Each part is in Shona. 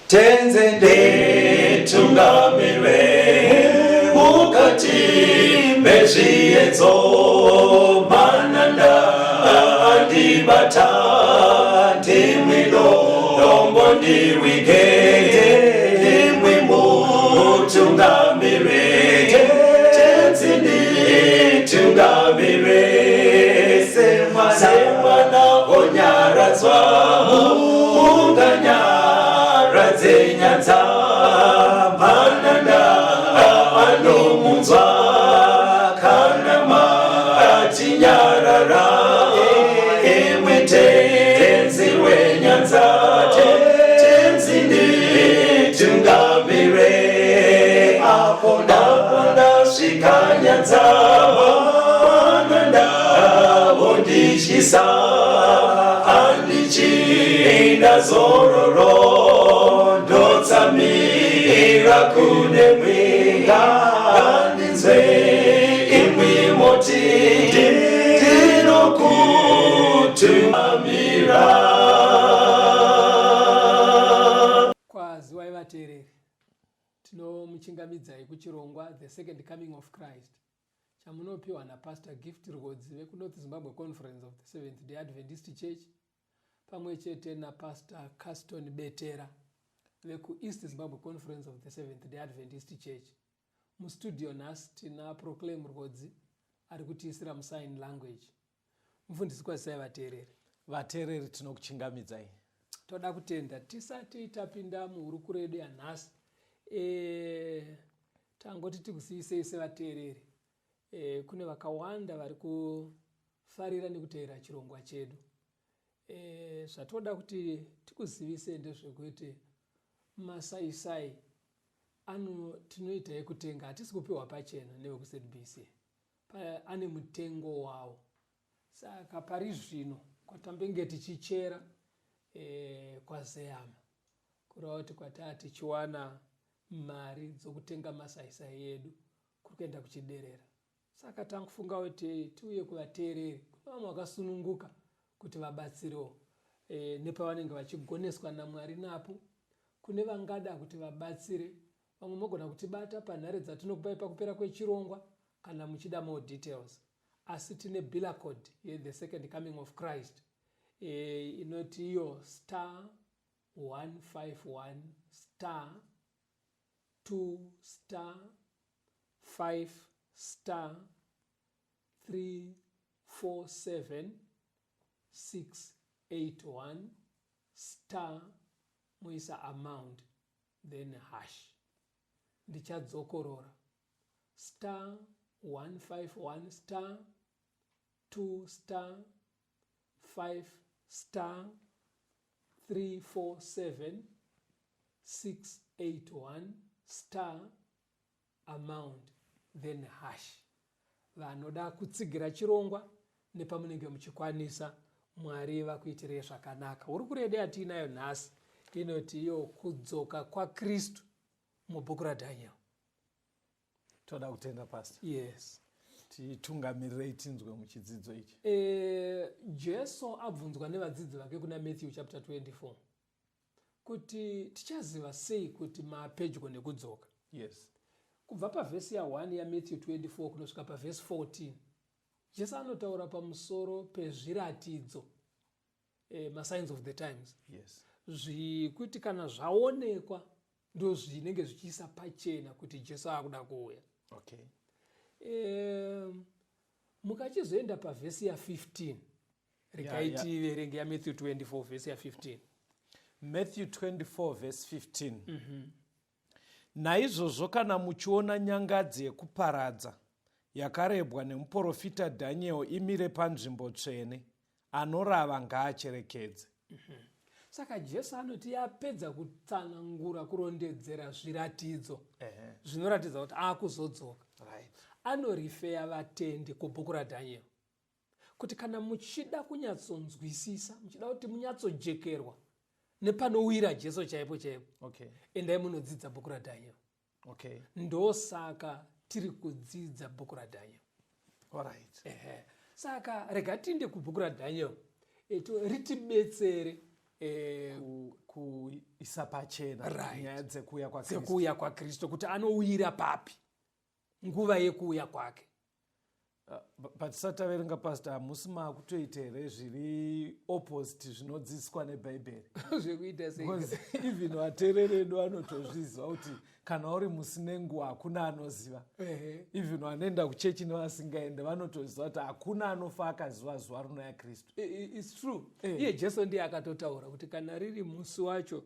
Tenzi nditungamire mukati mezviedzo, mananda andibata, ndimwi dombo ndirwige, ndimwi mutungamire. Tenzi nditungamire semwana onyaradzwa munganyaradze nyanza, mananda anomunzwa kana matinyarara, imwe Tenzi wenyanza. Tenzi nditungamire apo ndasvika nyanza, mananda vondityisa, handichina zororo, ndotsamira kune mwenga. Ngandinzwe imwi moti ndinokutungamira. Kwaziwai vateereri, tinomuchingamidzai kuchirongwa The Second Coming of Christ chamunopiwa naPastor Gift Rwodzi vekuNorth Zimbabwe Conference of the Seventh Day Adventist Church pamwe chete naPastor Caston Betera vekuEast Zimbabwe Conference of the Seventh Day Adventist Church. Mustudio nhasi tina Proclaim Rwodzi ari kutiisira musign language. Mufundisi, kwazisai vateereri. Vateereri, tinokuchingamidzai. Toda kutenda. Tisati tapinda muhurukuro yedu yanhasi, tangoti tikuzivisei sevateereri, kune vakawanda vari kufarira nekuteera chirongwa chedu. Zvatoda kuti tikuzivise ndezvekuti masaisai ano tinoita ekutenga, hatisi kupiwa pachena nevekuZBC, ane mutengo wawo. Saka pari zvino kwatambenge tichichera kwazeyama, kureva kuti kwataa tichiwana mari dzokutenga masaisai edu kuri kuenda kuchiderera. Saka tangofunga kuti tiuye kuvateereri, kune vamwe vakasununguka kuti vabatsirewo nepavanenge vachigoneswa naMwari napo. Kune vangada kuti vabatsire, vamwe mogona kutibata panhare dzatinokupai pakupera kwechirongwa kana muchida more details. Asi tine biller code yeThe Second Coming of Christ inoti iyo star 151 star 2 star 5 star 3 4 7 6 8 1 star, muisa amount, then hash. Ndichadzokorora: star 151 star 2 star 5 star 3 4 7 6 8 1 star amount, then hash. Vanoda kutsigira chirongwa nepamunenge muchikwanisa, Mwari vakuitirei zvakanaka. Hurukuro yedu yatiinayo nhasi inoti iyo kudzoka kwaKristu mubhuku raDaniel. Toda kutenda, Pastor. Yes. Titungamirirei tinzwe muchidzidzo ichi. Jesu abvunzwa nevadzidzi vake kuna Matthew chapter 24 kuti tichaziva sei kuti maapedyo nekudzoka. Kubva pavhesi ya1 yaMatthew 24 kunosvika pavhesi 14, Jesu anotaura pamusoro pezviratidzo, masigns of the times, zvikuti kana zvaonekwa ndo zvinenge zvichiisa pachena kuti Jesu akuda kuuya. Mukachizoenda pavhesi ya15, regai tiverenge yaMatthew 24 vhesi ya15. Matthew 24 verse 15. Naizvozvo kana muchiona nyangadzi yekuparadza yakarebwa nemuprofita Dhaniel imire panzvimbo tsvene, anorava ngaacherekedze. Saka Jesu anoti yapedza kutsanangura, kurondedzera zviratidzo zvinoratidza kuti akuzodzoka, anorifeya vatendi kubhuku raDhaniel kuti kana muchida kunyatsonzwisisa, muchida kuti munyatsojekerwa nepanowira Jesu chaipo chaipo, endai munodzidza bhuku raDhaniel. Ndosaka tiri kudzidza bhuku raDhaniel. Saka rega tiinde kubhuku raDhaniel ritibetsere. eh, kuisa pachena Right. nyaya dzekuuya kwaKristu. Dzekuuya kwaKristu, kuti anouyira papi, nguva yekuuya kwake. But tisati taverenga, Pastor, hamusi maakutoita here zviri opposite zvinodzidziswa neBhaibheri? Zvekuita sei? Because even vateereri edu vanotozviziva kuti kana uri musi nenguva, hakuna anoziva. Even vanoenda kuchechi nevasingaende vanotoziva kuti hakuna anofa akaziva zuva rinouya Kristu. It's true. Iye Jesu ndiye akatotaura kuti kana riri musi wacho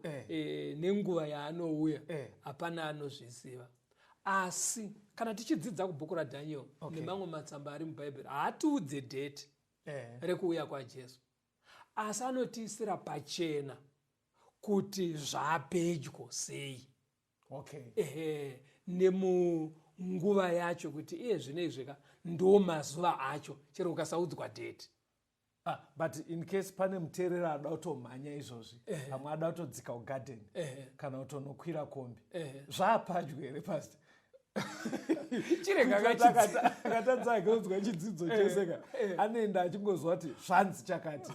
nenguva yaanouya, hapana anozviziva. Asi kana tichidzidza kubhuku raDhaniel nemamwe matsamba ari muBhaibheri, haatiudze date rekuuya kwaJesu, asi anotiisira pachena kuti zvapedyo sei. Ehe, nemunguva yacho, kuti iye zvino izvika ndo mazuva acho, chero ukasaudzwa date. Ah, but in case pane muteereri ada kutomhanya izvozvi, pamwe ada kutodzika kugadheni kana kutonokwira kombi, zvaapadyo here, Pastor? Chirega. Akatadza akunzwa chidzidzo chese ka, anoenda achingozwa kuti zvanzi chakati,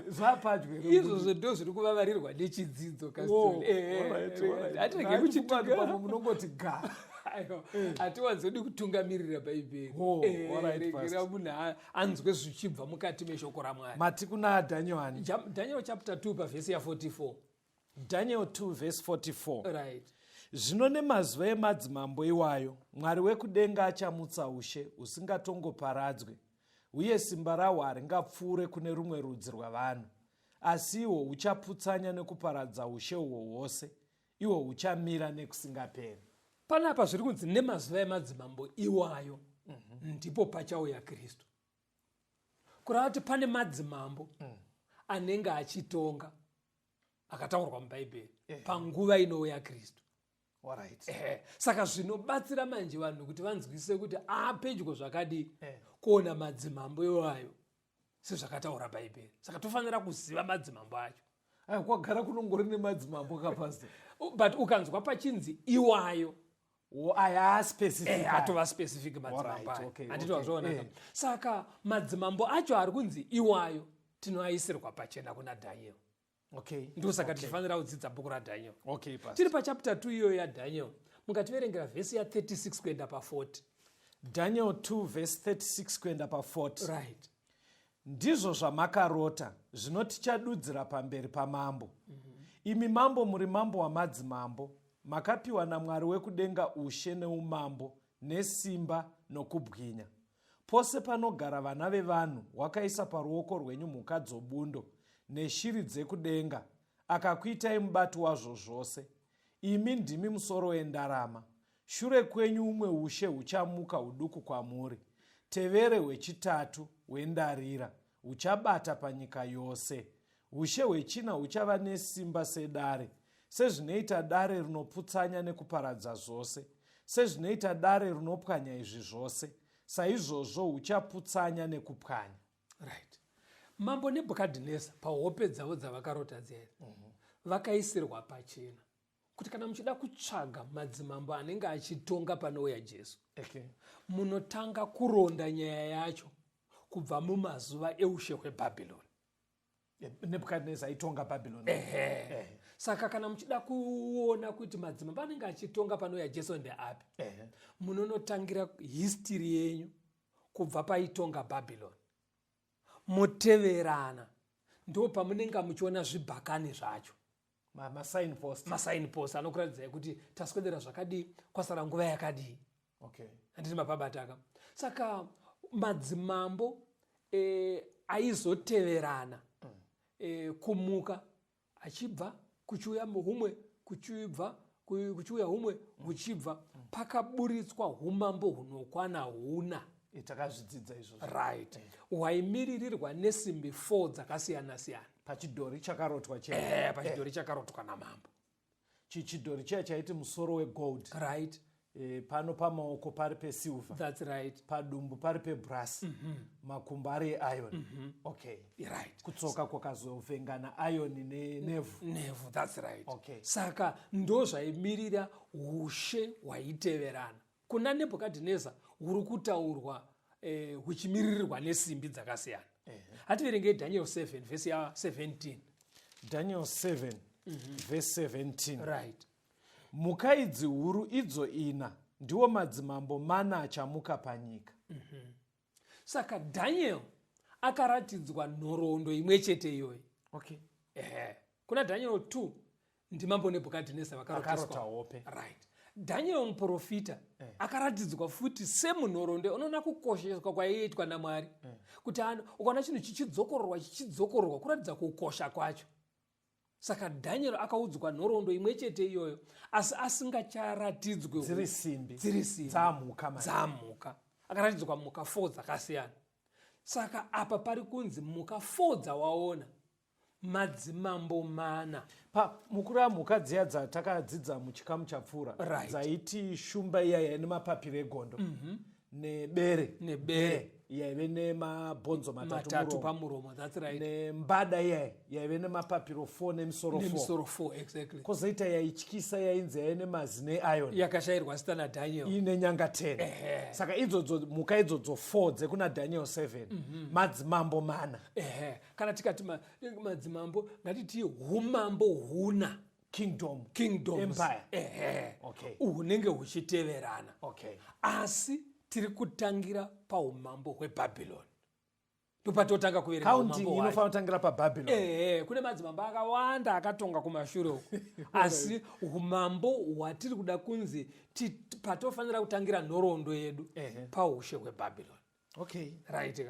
zvapadyo here? Izvozvo ndo zviri kuvavarirwa nechidzidzo. Oh, alright. Hatirege Pamwe kuchitunga. Munongoti ga. Aiwa, hatiwanzodi kutungamirira Bhaibheri. Oh, alright, Regera Pastor. munhu anzwe zvichibva mukati meshoko raMwari. Mati kuna Daniel ani? Daniel chapter 2, pavhesi ya44. Daniel 2 verse 44. Right. Zvino nemazuva emadzimambo iwayo, Mwari wekudenga achamutsa ushe husingatongoparadzwe, uye simba rahwo haringapfuure kune rumwe rudzi rwavanhu, asi ihwo huchaputsanya nekuparadza ushe uhwo hwose, ihwo huchamira nekusingaperi. Panapa zviri kunzi nemazuva emadzimambo iwayo ndipo pachauya Kristu, kureva kuti pane madzimambo anenge achitonga akataurwa muBhaibheri panguva inouya Kristu. Ehe. Saka zvinobatsira manje vanhu kuti vanzwisise kuti apedyo zvakadii kuona madzimambo iwayo sezvakataura Bhaibheri. Saka tofanira kuziva madzimambo acho. Aiwa, kwagara kunongori nemadzimambo ka, Pastor. But ukanzwa pachinzi iwayo, Aya specific. Atova specific madzimambo ayo. Handiti wazviona? Saka madzimambo acho ari kunzi iwayo tinoaisirwa pachena kuna Daniel. Ndosaka tichifanira kudzidza bhuku raDaniel. Okay, Pastor. Tiri pachapter 2 iyoyo yaDaniel, mukativerengera vhesi ya36 kuenda pa40. Daniel 2 verse 36 kuenda pa40. Right. Ndizvo zvamakarota, zvino tichadudzira pamberi pamambo. Imi mambo, muri mambo wamadzimambo, makapiwa naMwari wekudenga ushe neumambo nesimba nokubwinya. Pose panogara vana vevanhu, wakaisa paruoko rwenyu mhuka dzobundo neshiri dzekudenga, akakuitai mubati wazvo zvose. Imi ndimi musoro wendarama. Shure kwenyu umwe ushe huchamuka huduku kwamuri, tevere hwechitatu hwendarira huchabata panyika yose. Ushe hwechina huchava nesimba sedare, sezvinoita dare rinoputsanya nekuparadza zvose, sezvinoita dare rinopwanya izvi zvose, saizvozvo huchaputsanya nekupwanya. Right. Mambo Nebhukadhineza, pahope dzavo dzavakarota dziya, vakaisirwa pachena kuti kana muchida kutsvaga madzimambo anenge achitonga panouya Jesu, munotanga kuronda nyaya yacho kubva mumazuva eushe hweBhabhironi. Nebhukadhineza aitonga Bhabhironi. Ehe. Saka kana muchida kuona kuti madzimambo anenge achitonga panouya Jesu ndeapi, munonotangira history yenyu kubva paitonga Bhabhironi, moteverana, ndo pamunenge muchiona zvibhakani zvacho. Masignpost. Masignpost anokuratidzai kuti taswedera zvakadii, kwasara nguva yakadii. Handiti mapabataka? Saka madzimambo aizoteverana kumuka achibva, kuchiuya humwe, kuchibva, kuchiuya humwe, huchibva. Pakaburitswa umambo hunokwana huna. Takazvidzidza izvozvo. Right, hwaimiririrwa nesimbi 4 dzakasiyana siyana. Pachidhori chakarotwa che Pachidhori chakarotwa namambo. Chidhori chiya chaiti musoro wegold, pano pamaoko pari pesilver, That's right. padumbu pari pebrass, makumbo ari eiron. Okay. Right. Kutsoka kwakazovhengana iron nevhu. Nevhu, that's right. Saka ndo zvaimirira ushe hwaiteverana kuna Nebhukadhineza huri kutaurwa, huchimiririrwa nesimbi dzakasiyana. Hativerengei Daniel 7 vhesi ya17. Daniel 7 verse 17. Right. Mhuka idzi huru idzo ina ndiwo madzimambo mana achamuka panyika. Saka Daniel akaratidzwa nhoroondo imwe chete iyoyi. Ehe, kuna Daniel 2 ndimambo Nebhukadhineza Vakarota vakaroteswa hope. Right. Daniel muprofita akaratidzwa futi semunhoroondo. Unoona kukosheswa kwaiitwa naMwari kuti ukaona chinhu chichidzokororwa chichidzokororwa, kuratidza kukosha kwacho. Saka Daniel akaudzwa nhoroondo imwe chete iyoyo, asi asingacharatidzwe Dziri simbi. Dziri simbi. Dzamhuka manje. Dzamhuka. Akaratidzwa mhuka 4 dzakasiyana. Saka apa pari kunzi mhuka 4 dzawaona madzimambo mana. Pa mukuru, amhuka dziya dzatakadzidza muchikamu chapfuura, dzaiti shumba iya yaine mapapiro egondo, nebere, Nebere. yaive nemabhonzo matatu Matatu muromo, pamuromo, that's right. Nembada iya yaive nemapapiro 4 nemisoro 4. Nemisoro 4, exactly. Kwozoita yaityisa yainzi yaive nemazino eiron, Yakashayirwa zita naDaniel. Ine nyanga 10. Saka idzodzo mhuka idzodzo 4 dzekuna Daniel 7 madzimambo mana. Ehe, kana tikati madzimambo, ngatiti umambo huna. Kingdom. Kingdoms. Empire. Ehe. Hunenge huchiteverana. Asi tiri kutangira paumambo hweBhabhironi, ndopatotanga kuverenga Counting umambo hwacho. inofanira kutangira paBhabhironi. Ehe, kune madzimambo akawanda akatonga kumashure uku, asi umambo hwatiri kuda kunzi patofanira kutangira nhoroondo yedu paushe hweBhabhironi. Right.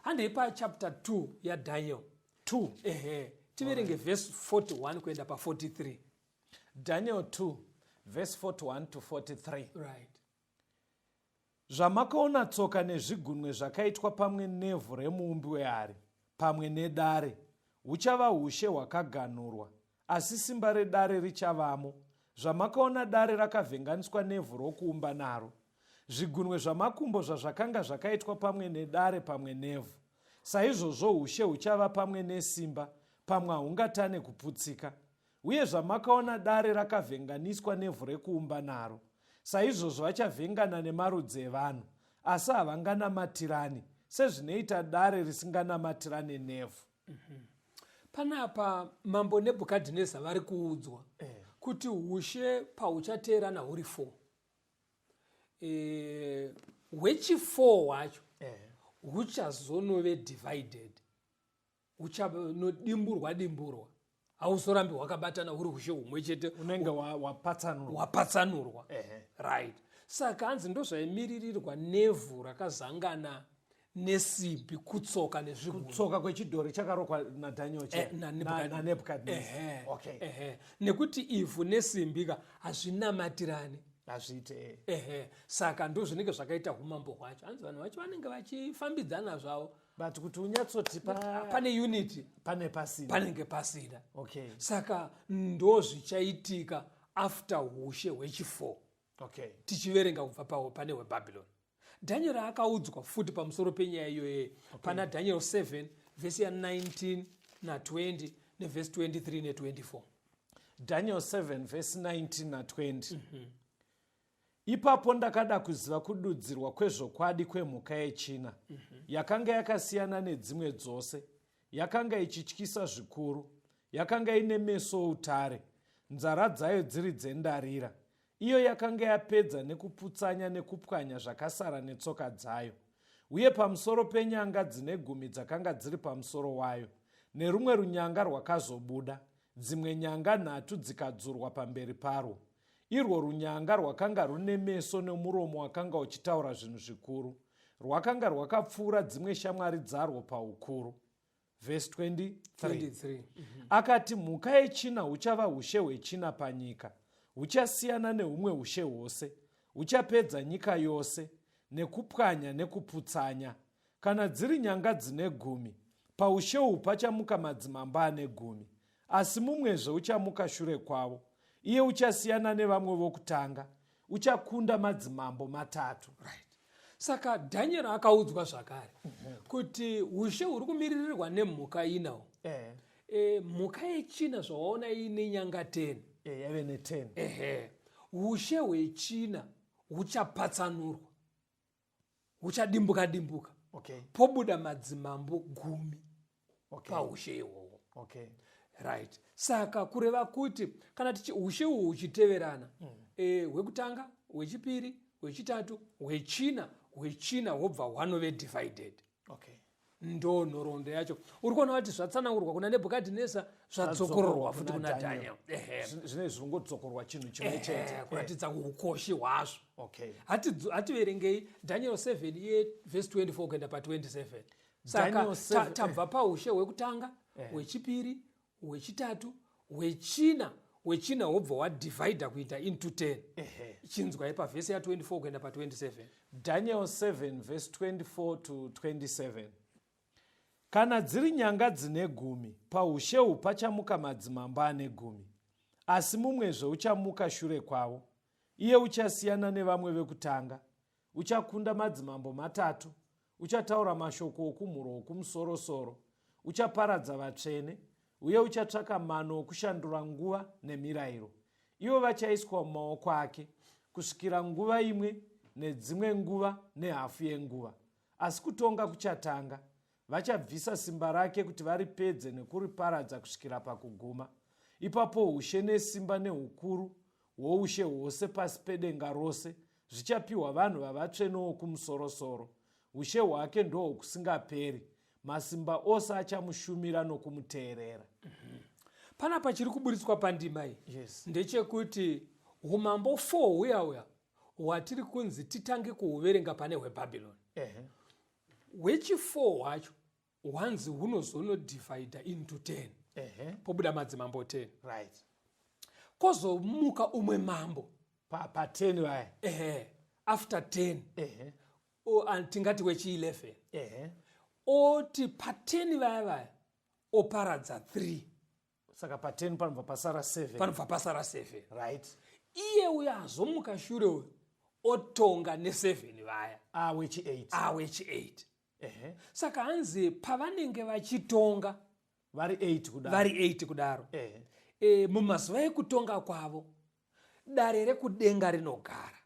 Handei pachapter 2 yaDaniel. 2. Ehe, tiverenge vhesi 41 kuenda pa43. Daniel 2 verse 41 to 43. Right. Zvamakaona tsoka nezvigunwe zvakaitwa pamwe nevhu remuumbi wehari pamwe nedare, huchava ushe hwakaganurwa, asi simba redare richavamo. Zvamakaona dare rakavhenganiswa nevhu rokuumba naro, zvigunwe zvamakumbo zvazvakanga zvakaitwa pamwe nedare pamwe nevhu, saizvozvo ushe huchava pamwe nesimba pamwe, haungatane kuputsika. Uye zvamakaona dare rakavhenganiswa nevhu rekuumba naro, saizvozvo vachavhengana nemarudzi evanhu, asi havanganamatirani sezvinoita dare risinganamatirane nevhu. Panapa mambo Nebhukadhineza vari kuudzwa kuti ushe pauchateerana huri 4, hwechi4 hwacho huchazonove divided, huchanodimburwa dimburwa, hauzorambi hwakabatana huri ushe humwe chete. Unenge wapatsanurwa. Hwapatsanurwa. Right. Saka hanzi ndozvaimiririrwa nevhu rakazangana nesimbi kutsoka nezvigunwe. Kutsoka kwechidhori chakarokwa naDaniel naNebhukadnezar. Ehe, ehe. Nekuti ivhu nesimbi ka hazvinamatirani. Hazviite. Ehe, saka ndo zvinenge zvakaita umambo hwacho. Hanzi vanhu vacho vanenge vachifambidzana zvavo, but kuti unyatsoti pane unity, pane pasina. Panenge pasina. Saka ndo zvichaitika after ushe hwechi4, tichiverenga kubva pane hweBhabhironi. Daniel akaudzwa futi pamusoro penyaya iyoyo pana Daniel 7 vhesi ya19 na20 nevhesi 23 ne24. Daniel 7 vhesi 19 na20. Ipapo ndakada kuziva kududzirwa kwezvokwadi kwemhuka yechina, yakanga yakasiyana nedzimwe dzose, yakanga ichityisa zvikuru, yakanga ine meso outare, nzara dzayo dziri dzendarira, iyo yakanga yapedza nekuputsanya nekupwanya zvakasara netsoka dzayo, uye pamusoro penyanga dzine gumi dzakanga dziri pamusoro wayo, nerumwe runyanga rwakazobuda, dzimwe nyanga nhatu dzikadzurwa pamberi parwo. Irwo runyanga rwakanga rune meso nemuromo wakanga uchitaura zvinhu zvikuru, rwakanga rwakapfuura dzimwe shamwari dzarwo paukuru. Vhesi 23. 23. Akati, mhuka yechina huchava ushe hwechina panyika, huchasiyana nehumwe ushe hwose, huchapedza nyika yose nekupwanya nekuputsanya. Kana dziri nyanga dzine gumi, paushe uhu pachamuka madzimambo ane gumi, asi mumwezve uchamuka shure kwavo. Iye uchasiyana nevamwe vokutanga, uchakunda madzimambo matatu. Right. Saka Daniel akaudzwa zvakare kuti ushe huri kumiririrwa nemhuka inawo. Mhuka yechina zvawaona iine nyanga 10, yaive ne10. Ehe, ushe hwechina huchapatsanurwa, huchadimbuka dimbuka, pobuda madzimambo 10 paushe ihwohwo. Right, saka kureva kuti kana tichi ushe uhu huchiteverana mm. Hwekutanga, hwechipiri, hwechitatu, hwechina, hwechina hwobva hwanove divided. Okay. Ndo nhoroondo yacho. Uri kuona kuti zvatsanangurwa kuna Nebhukadhineza zvadzokororwa futi kuna Daniel. Zvine zvinongodzokorwa chinhu chimwe chete. Kuratidza ukoshi hwazvo. Okay. Hativerengei Daniel 7 yevhesi 24 kuenda pa27. Saka tabva paushe hwekutanga, hwechipiri, hwechitatu, hwechina, hwechina hwobva wadivhaidha kuita into 10. Chinzwai pavhesi ya24 kuenda pa27. Daniel 7 vhesi 24 to 27. Kana dziri nyanga dzine gumi, paushe uhu pachamuka madzimambo ane gumi, asi mumwezve uchamuka shure kwavo. Iye uchasiyana nevamwe vekutanga, uchakunda madzimambo matatu, uchataura mashoko okumhuro wokumusorosoro, uchaparadza vatsvene, uye uchatsvaka mano okushandura nguva nemirayiro. Ivo vachaiswa mumaoko ake kusvikira nguva imwe nedzimwe nguva nehafu yenguva. Asi kutonga kuchatanga. Vachabvisa simba rake kuti varipedze nekuriparadza kusvikira pakuguma. Ipapo ushe nesimba neukuru hwoushe hwose pasi pedenga rose zvichapiwa vanhu vavatsvene wokumusorosoro. Ushe hwake ndohwokusingaperi, masimba ose achamushumira nokumuteerera. Panapa chiri kuburitswa pandima iyi Yes. ndechekuti umambo 4 huya uya hwatiri kunzi titange kuhuverenga pane hweBhabhironi. Hwechi4 hwacho hwanzi hunozonodivhaidha into 10. Pobuda madzimambo 10. Right. Kwozomuka umwe mambo Pa 10 vaya. Ehe, after 10. Tingati wechi11. Oti pa10 vaya vaya oparadza 3. Saka pa10 panobva pasara 7. Panobva pasara 7. Right. Iye uyo azomuka shure uyo otonga ne7 vaya. Wechi8. Wechi8. Saka hanzi pavanenge vachitonga vari 8 kudaro. Vari 8 kudaro. Mumazuva ekutonga kwavo dare rekudenga rinogara.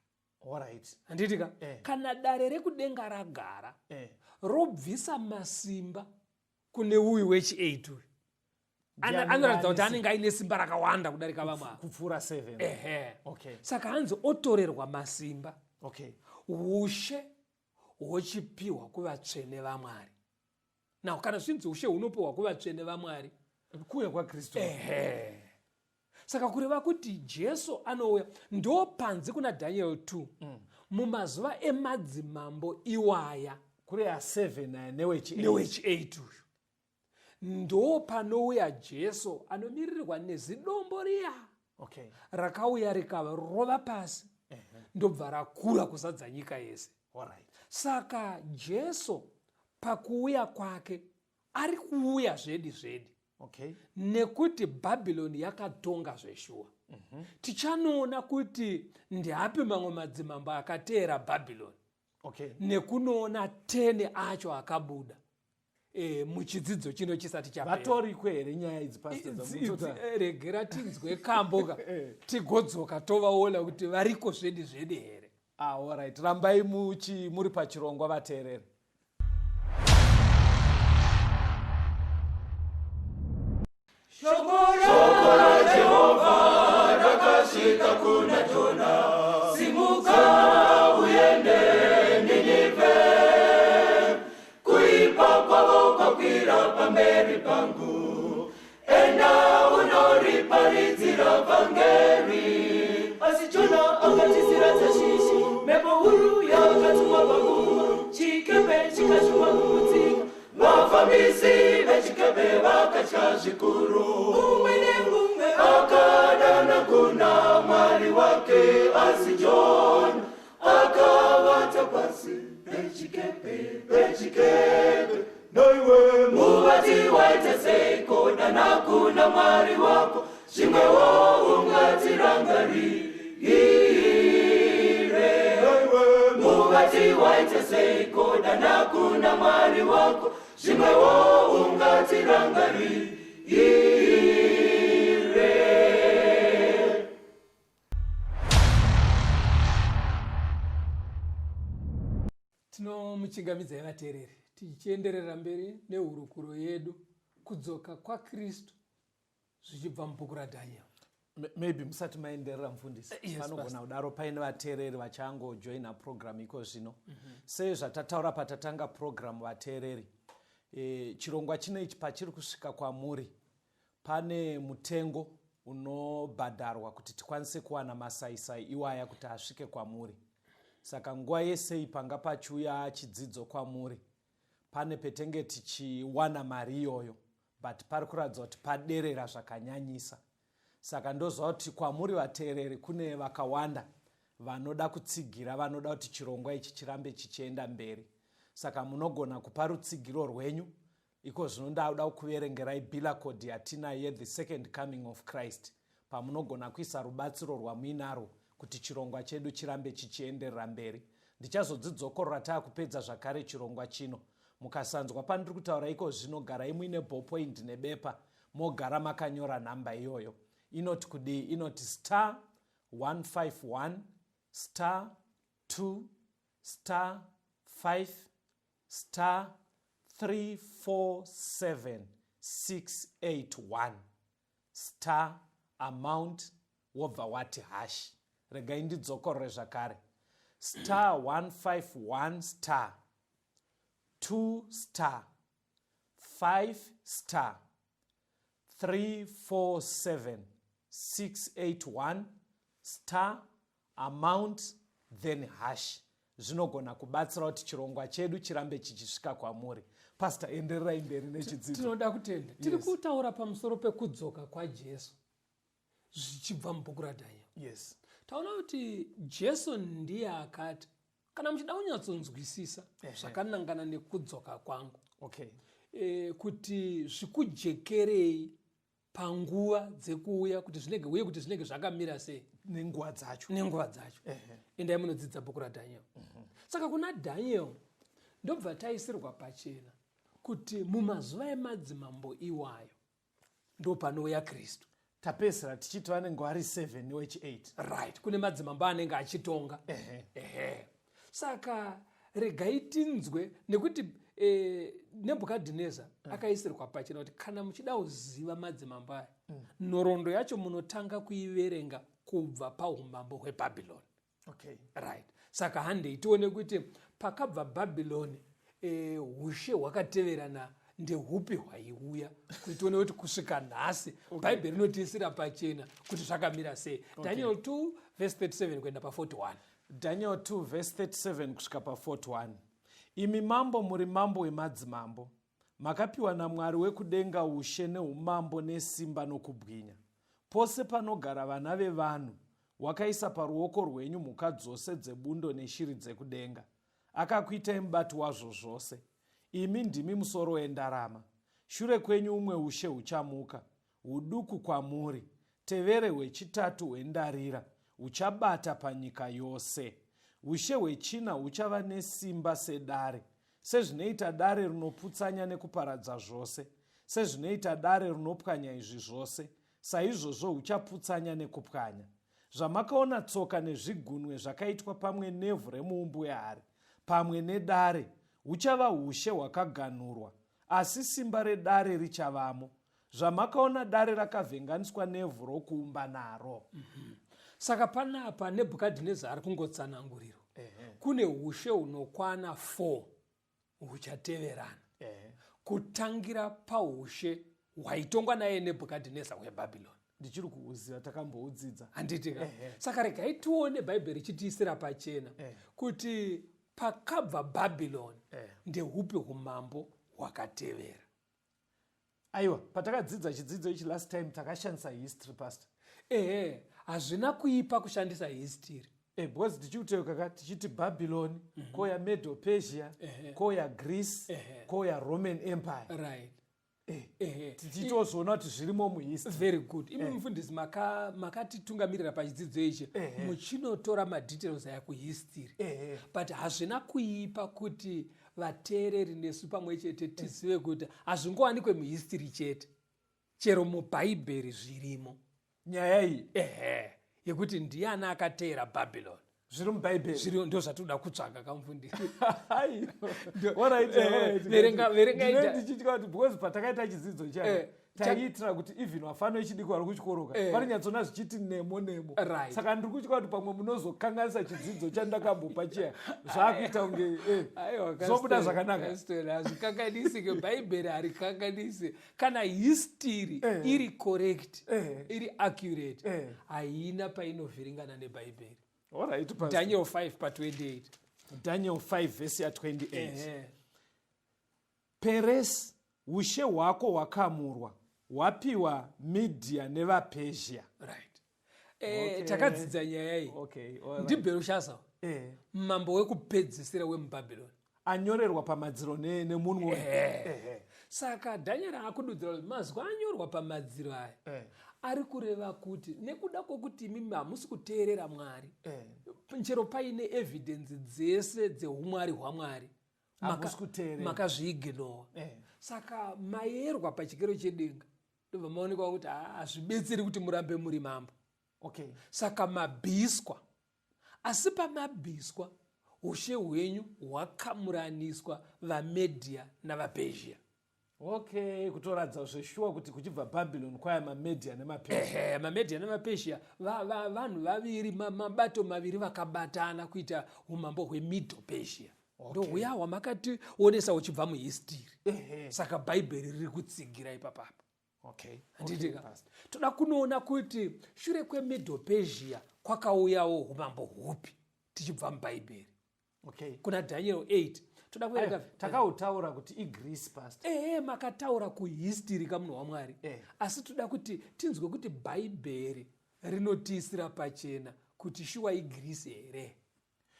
Alright. Handiti ka? Kana dare rekudenga ragara, robvisa masimba kune uyu wechi8 uyu. Anoratidza kuti anenge aine simba rakawanda kudarika vamwe ava. Kupfuura 7. Ehe. Okay. Saka hanzi otorerwa masimba. Okay. Ushe hwochipiwa kuvatsvene vaMwari. Now kana zvinzi ushe hunopiwa kuvatsvene vaMwari, kuuya kwaKristu. Ehe. Saka kureva kuti Jesu anouya ndo panzi kuna Daniel 2 mumazuva emadzimambo iwaya, kure ya 7 aya newechi 8. Newechi 8 uyu. Ndo panouya Jesu anomiririrwa nezidombo riya. Okay. Rakauya rikarova pasi. Ndobva rakura kuzadza nyika yese. Alright. Saka Jesu pakuuya kwake ari kuuya zvedi zvedi. Okay. Nekuti Bhabhironi yakatonga zveshuwa. Tichanoona kuti ndiapi mamwe madzimambo akateera Bhabhironi. Okay. Nekunoona 10 acho akabuda. Muchidzidzo chino chisati chapera. Vatoriko here nyaya idzi, Pastor? Dzamutsota? Regera tinzwe kambo ka. Tigodzoka tovaona kuti variko zvedi zvedi here. Alright. Rambai muri pachirongwa vateereri. Shoko raJehovha rakasvika kuna Jona, simuka uende Ninevhe, kuipa kwavo kwakwira pamberi pangu, enda unoriparidzira vhangeri. Asi Jona akatizira Tashishi, mhepo huru yakatumwa pagungwa, chikepe chikashuma kuputsika. Vafambisi vechikepe vakatya zvikuru, umwe nemumwe akadana kuna Mwari wake. Asi Jona akavata pasi pechikepe, pechikepe. Noiwe muvati waita seiko? Dana kuna Mwari wako, zvimwewo ungatirangarire. Noiwe muvati waita seiko? Dana kuna Mwari wako, zvimwewo ungatirangarire. Tinomuchingamidzai vateereri, tichienderera mberi nehurukuro yedu kudzoka kwaKristu. Zvichibva mubhuku raDhaniel. Maybe musati maenderera, mufundisi, Yes, panogona Pastor. kudaro paine vateereri vachangojoina program iko zvino. Sezvatataura patatanga program, vateereri, chirongwa chino ichi pachiri kusvika kwamuri, pane mutengo unobhadharwa kuti tikwanise kuwana masaisai iwaya kuti asvike kwamuri. Saka nguva yese panga pachiuya chidzidzo kwamuri, pane petenge tichiwana mari iyoyo, but pari kuratidza kuti paderera zvakanyanyisa. Saka ndoziva kuti kwamuri vateereri kune vakawanda vanoda kutsigira, vanoda kuti chirongwa ichi chirambe chichienda mberi. Saka munogona kupa rutsigiro rwenyu iko zvino. Ndauda kuverengerai bill code yatinayo yeThe Second Coming of Christ, pamunogona kuisa rubatsiro rwamuinarwo kuti chirongwa chedu chirambe chichienderera mberi. Ndichazodzidzokorora taakupedza zvakare chirongwa chino. Mukasanzwa pandiri kutaura iko zvino, garai muine ballpoint nebepa, mogara makanyora nhamba iyoyo. Inoti kudii? Inoti star 151 star 2 star 5 star 347 681 star amount, wobva wati hash. Regai ndidzokorore zvakare: star 151 star 2 star 5 star 347 681 star amount, then hash. Zvinogona kubatsira kuti chirongwa chedu chirambe chichisvika kwamuri. Pastor, endererai mberi nechidzidzo. Tinoda kutenda. Tiri kutaura pamusoro pekudzoka kwaJesu zvichibva mubhuku raDhaniel. Taona kuti Jesu ndiye akati, kana muchida kunyatsonzwisisa zvakanangana nekudzoka kwangu, kuti zvikujekerei panguva dzekuuya, kuti zvinenge uye kuti zvinenge zvakamira sei nenguva dzacho, nenguva dzacho, endai munodzidza bhuku raDhaniel. Saka kuna Daniel ndobva taisirwa pachena kuti mumazuva emadzimambo iwayo ndo panouya Kristu. Tapedzisira tichiti vanenge vari 7 newechi8. Right, kune madzimambo anenge achitonga. Ehe, saka regai tinzwe, nekuti Nebhukadhineza akaisirwa pachena kuti kana muchida kuziva madzimambo aya, nhoroondo yacho munotanga kuiverenga kubva paumambo hweBhabhironi. Right, saka handei tione kuti pakabva Bhabhironi, ushe hwakateverana ndehupi hwaiuya, kuti tione kuti kusvika nhasi Bhaibheri rinotiisira pachena kuti zvakamira sei. Daniel 2 verse 37 kuenda pa41. Daniel 2 verse 37 kusvika pa41. Imi mambo, muri mambo wemadzimambo. Makapiwa naMwari wekudenga ushe neumambo nesimba nokubwinya. Pose panogara vana vevanhu, wakaisa paruoko rwenyu mhuka dzose dzebundo neshiri dzekudenga. Akakuitai mubati wazvo zvose. Imi ndimi musoro wendarama. Shure kwenyu umwe ushe huchamuka, huduku kwamuri, tevere hwechitatu hwendarira, huchabata panyika yose. Ushe hwechina huchava nesimba sedare, sezvinoita dare rinoputsanya nekuparadza zvose. Sezvinoita dare rinopwanya izvi zvose, saizvozvo huchaputsanya nekupwanya. Zvamakaona tsoka nezvigunwe zvakaitwa pamwe nevhu remuumbi wehari pamwe nedare, huchava ushe hwakaganhurwa, asi simba redare richavamo. Zvamakaona dare rakavhenganiswa nevhu rokuumba naro. Saka panapa Nebhukadhineza ari kungotsanangurirwa kune ushe hunokwana 4 huchateverana, kutangira paushe hwaitongwa naye Nebhukadhineza hweBhabhironi. Ndichiri kuuziva, takamboudzidza. Handitika? Saka regai tione Bhaibheri richitiisira pachena kuti pakabva Bhabhironi ndehupi umambo hwakatevera. Aiwa, patakadzidza chidzidzo ichi last time, takashandisa history, Pastor. Ehe, hazvina kuipa kushandisa history. Because tichikuteuka ka, tichiti Babylon, koya Medo Persia, koya Greece, koya Roman Empire. Tichitozoona kuti zvirimo muhistory. Very good. Imi mufundisi makatitungamirira pachidzidzo ichi muchinotora madetails aya kuhistory, but hazvina kuipa kuti vateereri nesu pamwe chete tizive kuti hazvingowanikwe muhistory chete, chero muBhaibheri zvirimo. Nyaya iyi. Ehe, yekuti ndiani akateera Bhabhironi. Zviri muBhaibheri. Zviri, ndo zvatinoda kutsvaga, kamufundisi. Alright, alright. Verenga Ndinenge ndichitya kuti because patakaita chidzidzo chaya Taiitira kuti even vafana vechidiki vari kuchikoroka vanonyatsona zvichiti nemo nemo. Saka ndiri kutya kuti pamwe munozokanganisa chidzidzo chandakambopa chiya, zvaakuita kunge zvobuda zvakanaka. Hazvikanganisike, Bhaibheri harikanganisi. Kana history iri correct, iri accurate, haina painovhiringana neBhaibheri. Alright, Pastor. Daniel 5 pa28. Daniel 5 vhesi ya28. Peresi, ushe hwako hwakamurwa, hwapiwa Midhia nevaPezhia. Right, takadzidza nyaya iyi. NdiBherushasa, mambo wekupedzisira wemuBhabhironi. Anyorerwa pamadziro nemunwe. Saka Dhanieri akududzira kuti mazwi anyorwa pamadziro aya ari kureva kuti nekuda kwokuti imimi hamusi kuteerera Mwari, chero paine evidence dzese dzeumwari hwaMwari, Hamusi kuteerera. Makazviignora. Saka mayerwa pachikero chedenga, ndobva maonekwa kuti hazvibetseri kuti murambe muri mambo. Saka mabviswa, asi pamabviswa ushe hwenyu hwakamuraniswa vaMedhia navaPezhia. Okay, kutoratidza zveshuwa kuti kuchibva Bhabhiloni kwaya maMedhia nemaPezhia. Ehe, maMedhia nemaPezhia vanhu vaviri, mabato maviri vakabatana kuita umambo hweMiddle Persia. Ndohuya hwamakationesa uchibva muhistory. Saka Bhaibheri riri kutsigira ipapapa. Handitika? Pastor. Toda kunoona kuti shure kweMiddle Persia kwakauyawo umambo hupi tichibva muBhaibheri. Kuna Daniel 8 toda kuverenga. Aiwa, takautaura kuti iGreece, Pastor. Ehe, makataura kuhistory kamunhu waMwari. Asi toda kuti tinzwe kuti Bhaibheri rinotiisira pachena kuti shuwa iGreece here.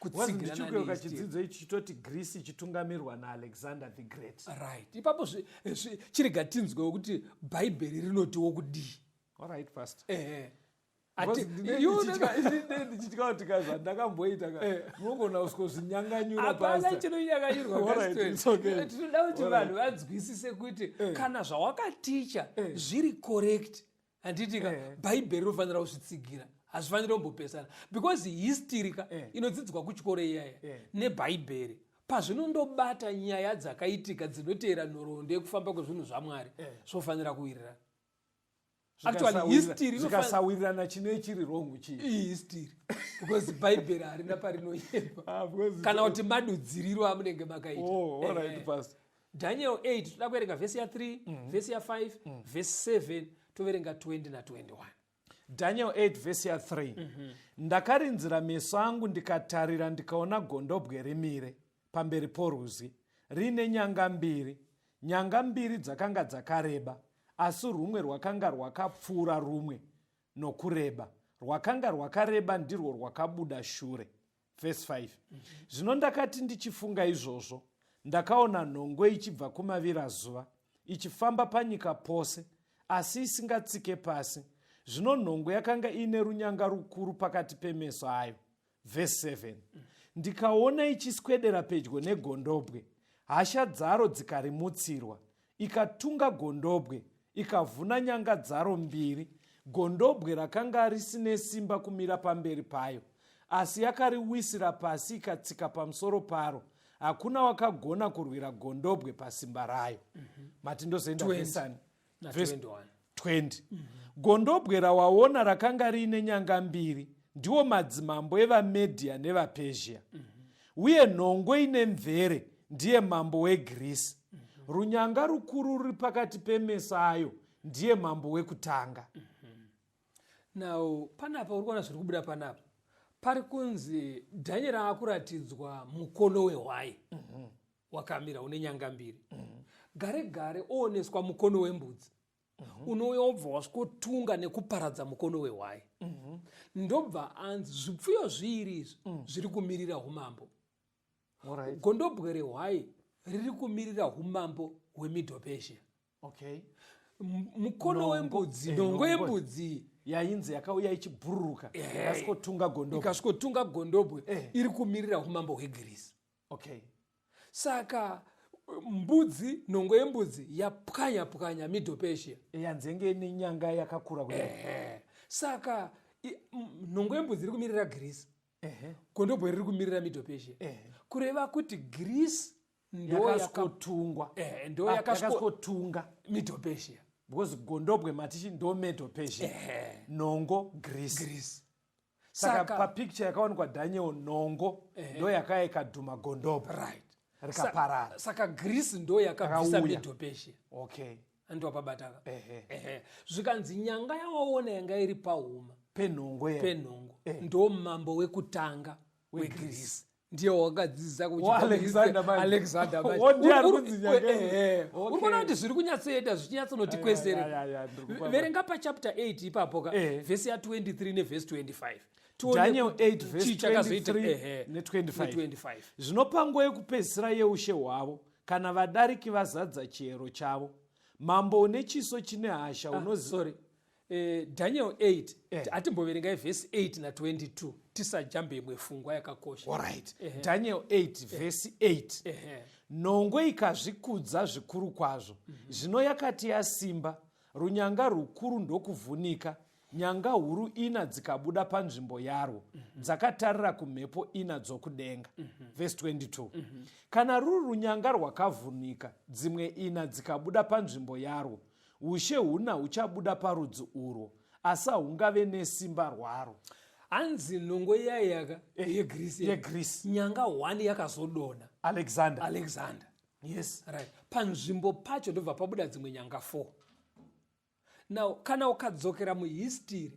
Because Kutsigirana ndichikuyeuka nehistory. chidzidzo ichi chitoti Greece ichitungamirwa naAlexander the Great. Right, ipapo chirega tinzwewo kuti Bhaibheri rinotiwo kudii. Alright, Pastor. Ehe. Because ndinenge ndichitya kuti ka zvandakamboita ka munogona kusvikozvinyanganyura. Hapana Pastor. chinonyanganyurwa. Alright, it's okay. Tinoda kuti vanhu vanzwisise kuti kana zvawakaticha zviri correct, handitika? Bhaibheri rinofanira kuzvitsigira, hazvifaniri kumbopesana, because history ka inodzidzwa kuchikoro iyaya nebhaibheri pazvinondobata nyaya dzakaitika dzinoteera nhoroondo yekufamba kwezvinhu zvaMwari, zvofanira kuwirirana. Actually, history Zvikasawirirana, chine chiri wrong chii? Ihistory, because Bhaibheri harina parinoyepa Ah, because kana kuti madudziriro amunenge makaita. Oh, alright, Pastor. Daniel 8, toda kuverenga vhesi ya3, vhesi ya5, vhesi 7, toverenga 20 na21. Daniel 8 vhesi ya3. Ndakarinzira meso angu ndikatarira, ndikaona gondobwe rimire pamberi porwizi, riine nyanga mbiri. Nyanga mbiri dzakanga dzakareba, asi rumwe rwakanga rwakapfuura rumwe nokureba. Rwakanga rwakareba ndirwo rwakabuda shure. Vhesi 5. Zvino ndakati ndichifunga izvozvo, ndakaona nhongo ichibva kumavirazuva, ichifamba panyika pose, asi isingatsike pasi. Zvino nhongo yakanga iine runyanga rukuru pakati pemeso ayo. Vhesi 7. Ndikaona ichiswedera pedyo negondobwe, hasha dzaro dzikarimutsirwa, ikatunga gondobwe, ikavhuna nyanga dzaro mbiri. Gondobwe rakanga risine simba kumira pamberi payo, asi yakariwisira pasi, ikatsika pamusoro paro. Hakuna wakagona kurwira gondobwe pasimba rayo. Mati ndozoenda 20. vhesani? Na Vhesi 21. 20. Gondobwe rawaona rakanga riine nyanga mbiri ndiwo madzimambo evaMedhia nevaPezhia, uye nhongo ine mvere ndiye mambo weGirisi. Runyanga rukuru ruri pakati pemeso ayo ndiye mambo wekutanga. Now panapa uri kuona zviri kubuda panapa, pari kunzi Dhanieri aakuratidzwa mukono wehwai wakamira une nyanga mbiri. Gare gare ooneswa mukono wembudzi unouya wobva wasvikotunga nekuparadza mukono wehwai. Ndobva anzi zvipfuyo zviiri izvi zviri kumirira umambo. Gondobwe rehwai riri kumirira umambo hweMiddle Persia. Mukono wembudzi, nhongo Nhongo. yembudzi Yainzi yakauya ichibhururuka, ikasvikotunga gondobwe. Ikasvikotunga gondobwe, iri kumirira umambo hweGirisi. Saka mbudzi, nhongo yembudzi yapwanya pwanya Middle Persia. Yanzenge nenyanga yakakura kudai. Ehe. Saka nhongo yembudzi iri kumirira Girisi, gondobwe riri kumirira Middle Persia. Kureva kuti Girisi ndo Yakasvikotungwa. Ndo Yakasvikotunga Middle Persia. Because gondobwe matichi ndo Medo Persia, nhongo Greece. Greece. Saka papicture yakawanikwa Daniel, nhongo ndo yakaya ikadhuma gondobwe, rikaparara. Saka Greece ndo yakabvisa Yakauya. Medo Persia. Andiwapabataka? Ehe. Ehe. Zvikanzi nyanga yawaona yanga iri pahuma Penhongo ye penhongo ndo mambo wekutanga weGreece, ndiye wakadzidza. Alexander manje. Alexander manje. Wo ndiye ari kunzi nyanga Ehe. Okay. Uri kuona kuti zviri kunyatsoenda zvichinyatsonoti Ai, ai, ai, ai, ndiri kupapa. Verenga pachapter 8 ipapo ka, vhesi ya23 nevhesi 25. Tione Daniel kuti 8 verse chii chakazoita. 23 ne25. Ne25. Zvino panguva yekupedzisira yeushe hwavo, kana vadariki vazadza chiyero chavo, mambo une chiso chine hasha unozi Sorry, Daniel 8, hatimboverengai vhesi 8 na22, tisajambe imwe fungwa yakakosha. Alright, Daniel 8 vhesi 8. Nhongo ikazvikudza zvikuru kwazvo. Zvino yakati yasimba, runyanga rukuru ndokuvhunika, nyanga huru ina dzikabuda panzvimbo yarwo, dzakatarira kumhepo ina dzokudenga. Vhesi 22. Kana ruri runyanga rwakavhunika, dzimwe ina dzikabuda panzvimbo yarwo. Ushe huna huchabuda parudzi urwo, asi haungave nesimba rwaro. Hanzi nhongo iya yaka yeGreece, YeGreece. nyanga 1 yakazodonha. Alexander. Alexander. Right, panzvimbo pacho ndobva pabuda dzimwe nyanga 4. Now kana ukadzokera muhistory,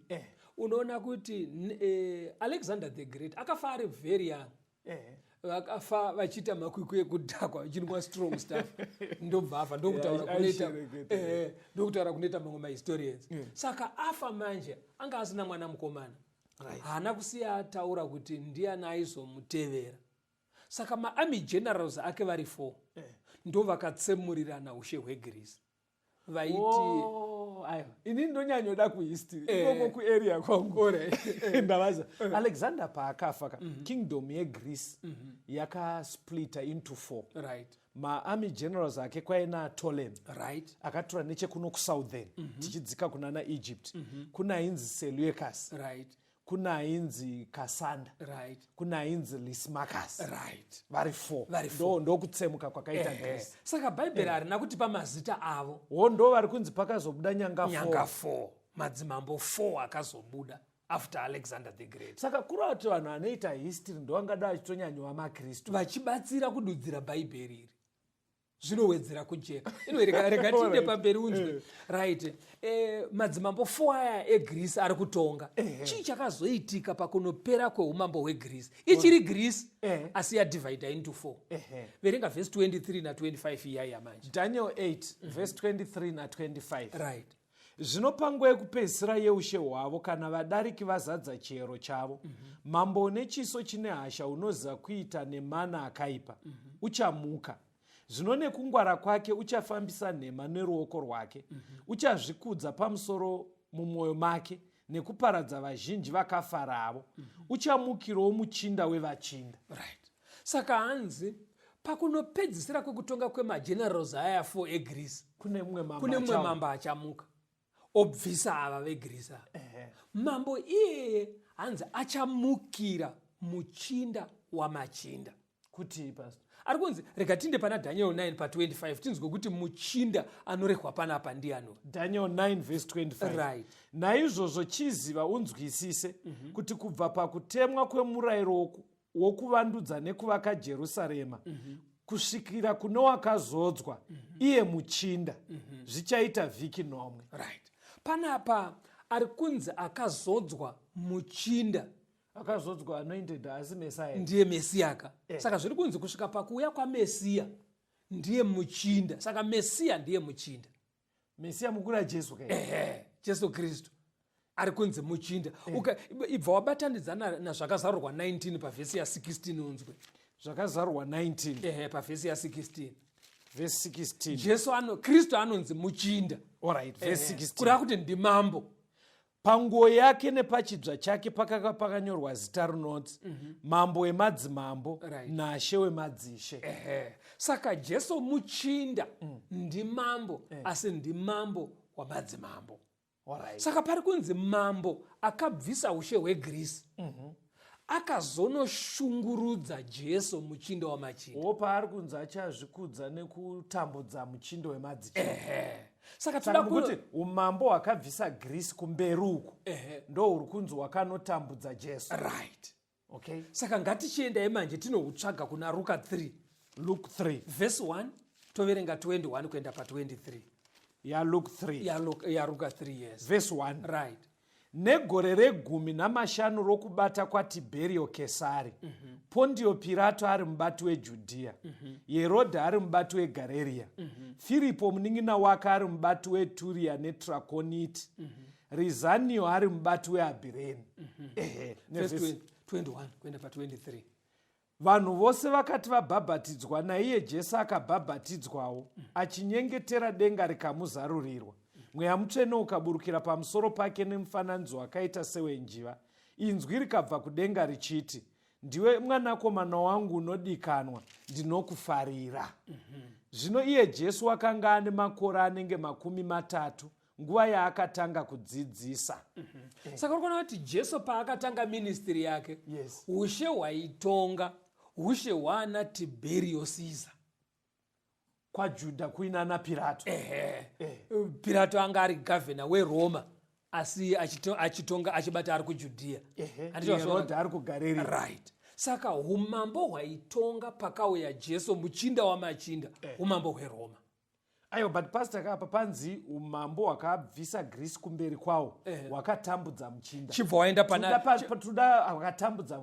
unoona kuti Alexander the Great akafa ari very young. Vakafa vachiita makwikwi ekudhakwa, vachinwa strong stuff, ndobva afa. Ndokutaura kunoita Aishereketa. Ndokutaura kunoita mamwe mahistorians. Saka afa manje anga asina mwana mukomana. Haana kusiya ataura kuti ndiani aizomutevera. Saka maarmy generals ake vari four ndo vakatsemurirana ushe hweGreece, vaiti Oh, aiwa. Ini ndonyanyoda kuhistory ikoko kuarea kwangu. Ndavaza Alexander paakafa ka, kingdom yeGreece yakasplita into four. Maarmy generals ake kwaina Ptolemy, akatora nechekuno kusouthern, tichidzika kunana Egypt. Kuna ainzi Seleucus, kuna ainzi Cassander, kuna ainzi Lysimachus. Vari four. Vari Ndokutsemuka kwakaita Greece. Saka Bhaibheri harina kutipa mazita avo. Wo ndo vari kunzi pakazobuda nyanga Nyanga four. 4, madzimambo 4 akazobuda after Alexander the Great. Saka kureva kuti vanhu vanoita history ndovangada vachitonyanyiwa makristu. Vachibatsira kududzira Bhaibheri iri, zvinowedzera kujeka. Anyway, rega tiinde pamberi unzwe. Right, madzimambo 4 aya eGreece ari kutonga. Chii chakazoitika pakunopera kweumambo hweGreece? Ichiri Greece, asi yadivida into 4. Verenga vhesi 23 na25 iyaya manje. Daniel 8 verse 23 na25. Zvino panguva yekupedzisira yeushe hwavo, kana vadariki vazadza chiyero chavo, mambo une chiso chine hasha unoziva kuita nemana akaipa uchamuka. Zvino nekungwara kwake uchafambisa nhema neruoko rwake. Uchazvikudza pamusoro mumwoyo make nekuparadza vazhinji vakafaravo. Uchamukirawo muchinda wevachinda. Right, saka hanzi pakunopedzisira kwekutonga kwemagenerals aya 4 eGreece, kune mumwe mambo kune mumwe achamuka. Mambo achamuka obvisa ava veGreece ava. Mambo iyeye hanzi achamukira muchinda wamachinda. Kuti, pastor? Ari kunzi, rega tinde pana Daniel 9 pa25, tinzwe kuti muchinda anorehwa panapa ndiani. Daniel 9 verse 25. Naizvozvo chiziva unzwisise kuti kubva pakutemwa kwemurayiro wokuvandudza nekuvaka Jerusarema kusvikira kune wakazodzwa, iye muchinda, zvichaita vhiki 7. Right, panapa ari kunzi akazodzwa muchinda. Akazodzwa, anointed, asi Mesaya? Ndiye Mesiyaka. Saka zviri kunzi kusvika pakuuya kwaMesiya ndiye muchinda. Saka Mesiya ndiye muchinda. Mesiya mukuru aJesu kai? Ehe, Jesu Kristu ari kunzi muchinda. Ibva wabatanidza nazvakazarurwa 19 pavhesi ya16, unzwe. Zvakazarurwa 19. Ehe, pavhesi ya16. Verse 16. Jesu ano, Kristu anonzi muchinda. Alright, verse 16. Kureva kuti ndimambo. Panguo yake nepachidzva chake pakanga pakanyorwa zita rinonzi Mambo wemadzimambo naShe wemadzishe. Ehe. Saka Jesu muchinda, ndimambo, asi ndimambo wamadzimambo. Saka pari kunzi mambo akabvisa ushe hweGreece akazonoshungurudza Jesu, muchinda wamachinda. Wo paari kunzi achazvikudza nekutambudza muchindo wemadzishe. Ehe. Saka toda kuti umambo hwakabvisa Greece kumberi uku ndo huri kunzi hwakanotambudza Jesu. Right. Okay. Saka ngatichiendai manje tinohutsvaga kuna Ruka 3. Luke 3 verse 1 toverenga 21 kuenda pa23. Ya Luke 3. Ya Ruka 3, yes. Verse 1. Right. Negore regumi namashanu rokubata kwaTibherio Kesari, Pondio Pirato ari mubati weJudhia, Herodha ari mubati weGareria, Firipo munin'ina wake ari mubati weTuria neTrakoniti, Rizanio ari mubati weAbhireni. Ehe, Verse nevhesi 21 kuenda pa23. Vanhu vose vakati vabhabhatidzwa, naiye Jesu akabhabhatidzwawo, achinyengetera, denga rikamuzarurirwa. Mweya Mutsvene ukaburukira pamusoro pake nemufananidzo wakaita sewenjiva. Inzwi rikabva kudenga richiti, Ndiwe mwanakomana wangu unodikanwa, ndinokufarira. Zvino iye Jesu wakanga ane makore anenge 30 nguva yaakatanga kudzidzisa. Saka uri kuona kuti Jesu paakatanga ministry yake, ushe hwaitonga ushe hwaana Tiberio Caesar. KwaJudha kuinana Pirato. Ehe. Pirato anga ari gavhena weRoma, asi achitonga achibata ari kuJudhiya. Handiti wazviona? Herodha ari kuGareria. Right. Saka umambo hwaitonga pakauya Jesu muchinda wamachinda, umambo hweRoma. Aiwa, but pastor, kapa panzi umambo hwakabvisa Greece kumberi kwawo hwakatambudza muchinda. Chibva waenda pana Toda hwakatambudza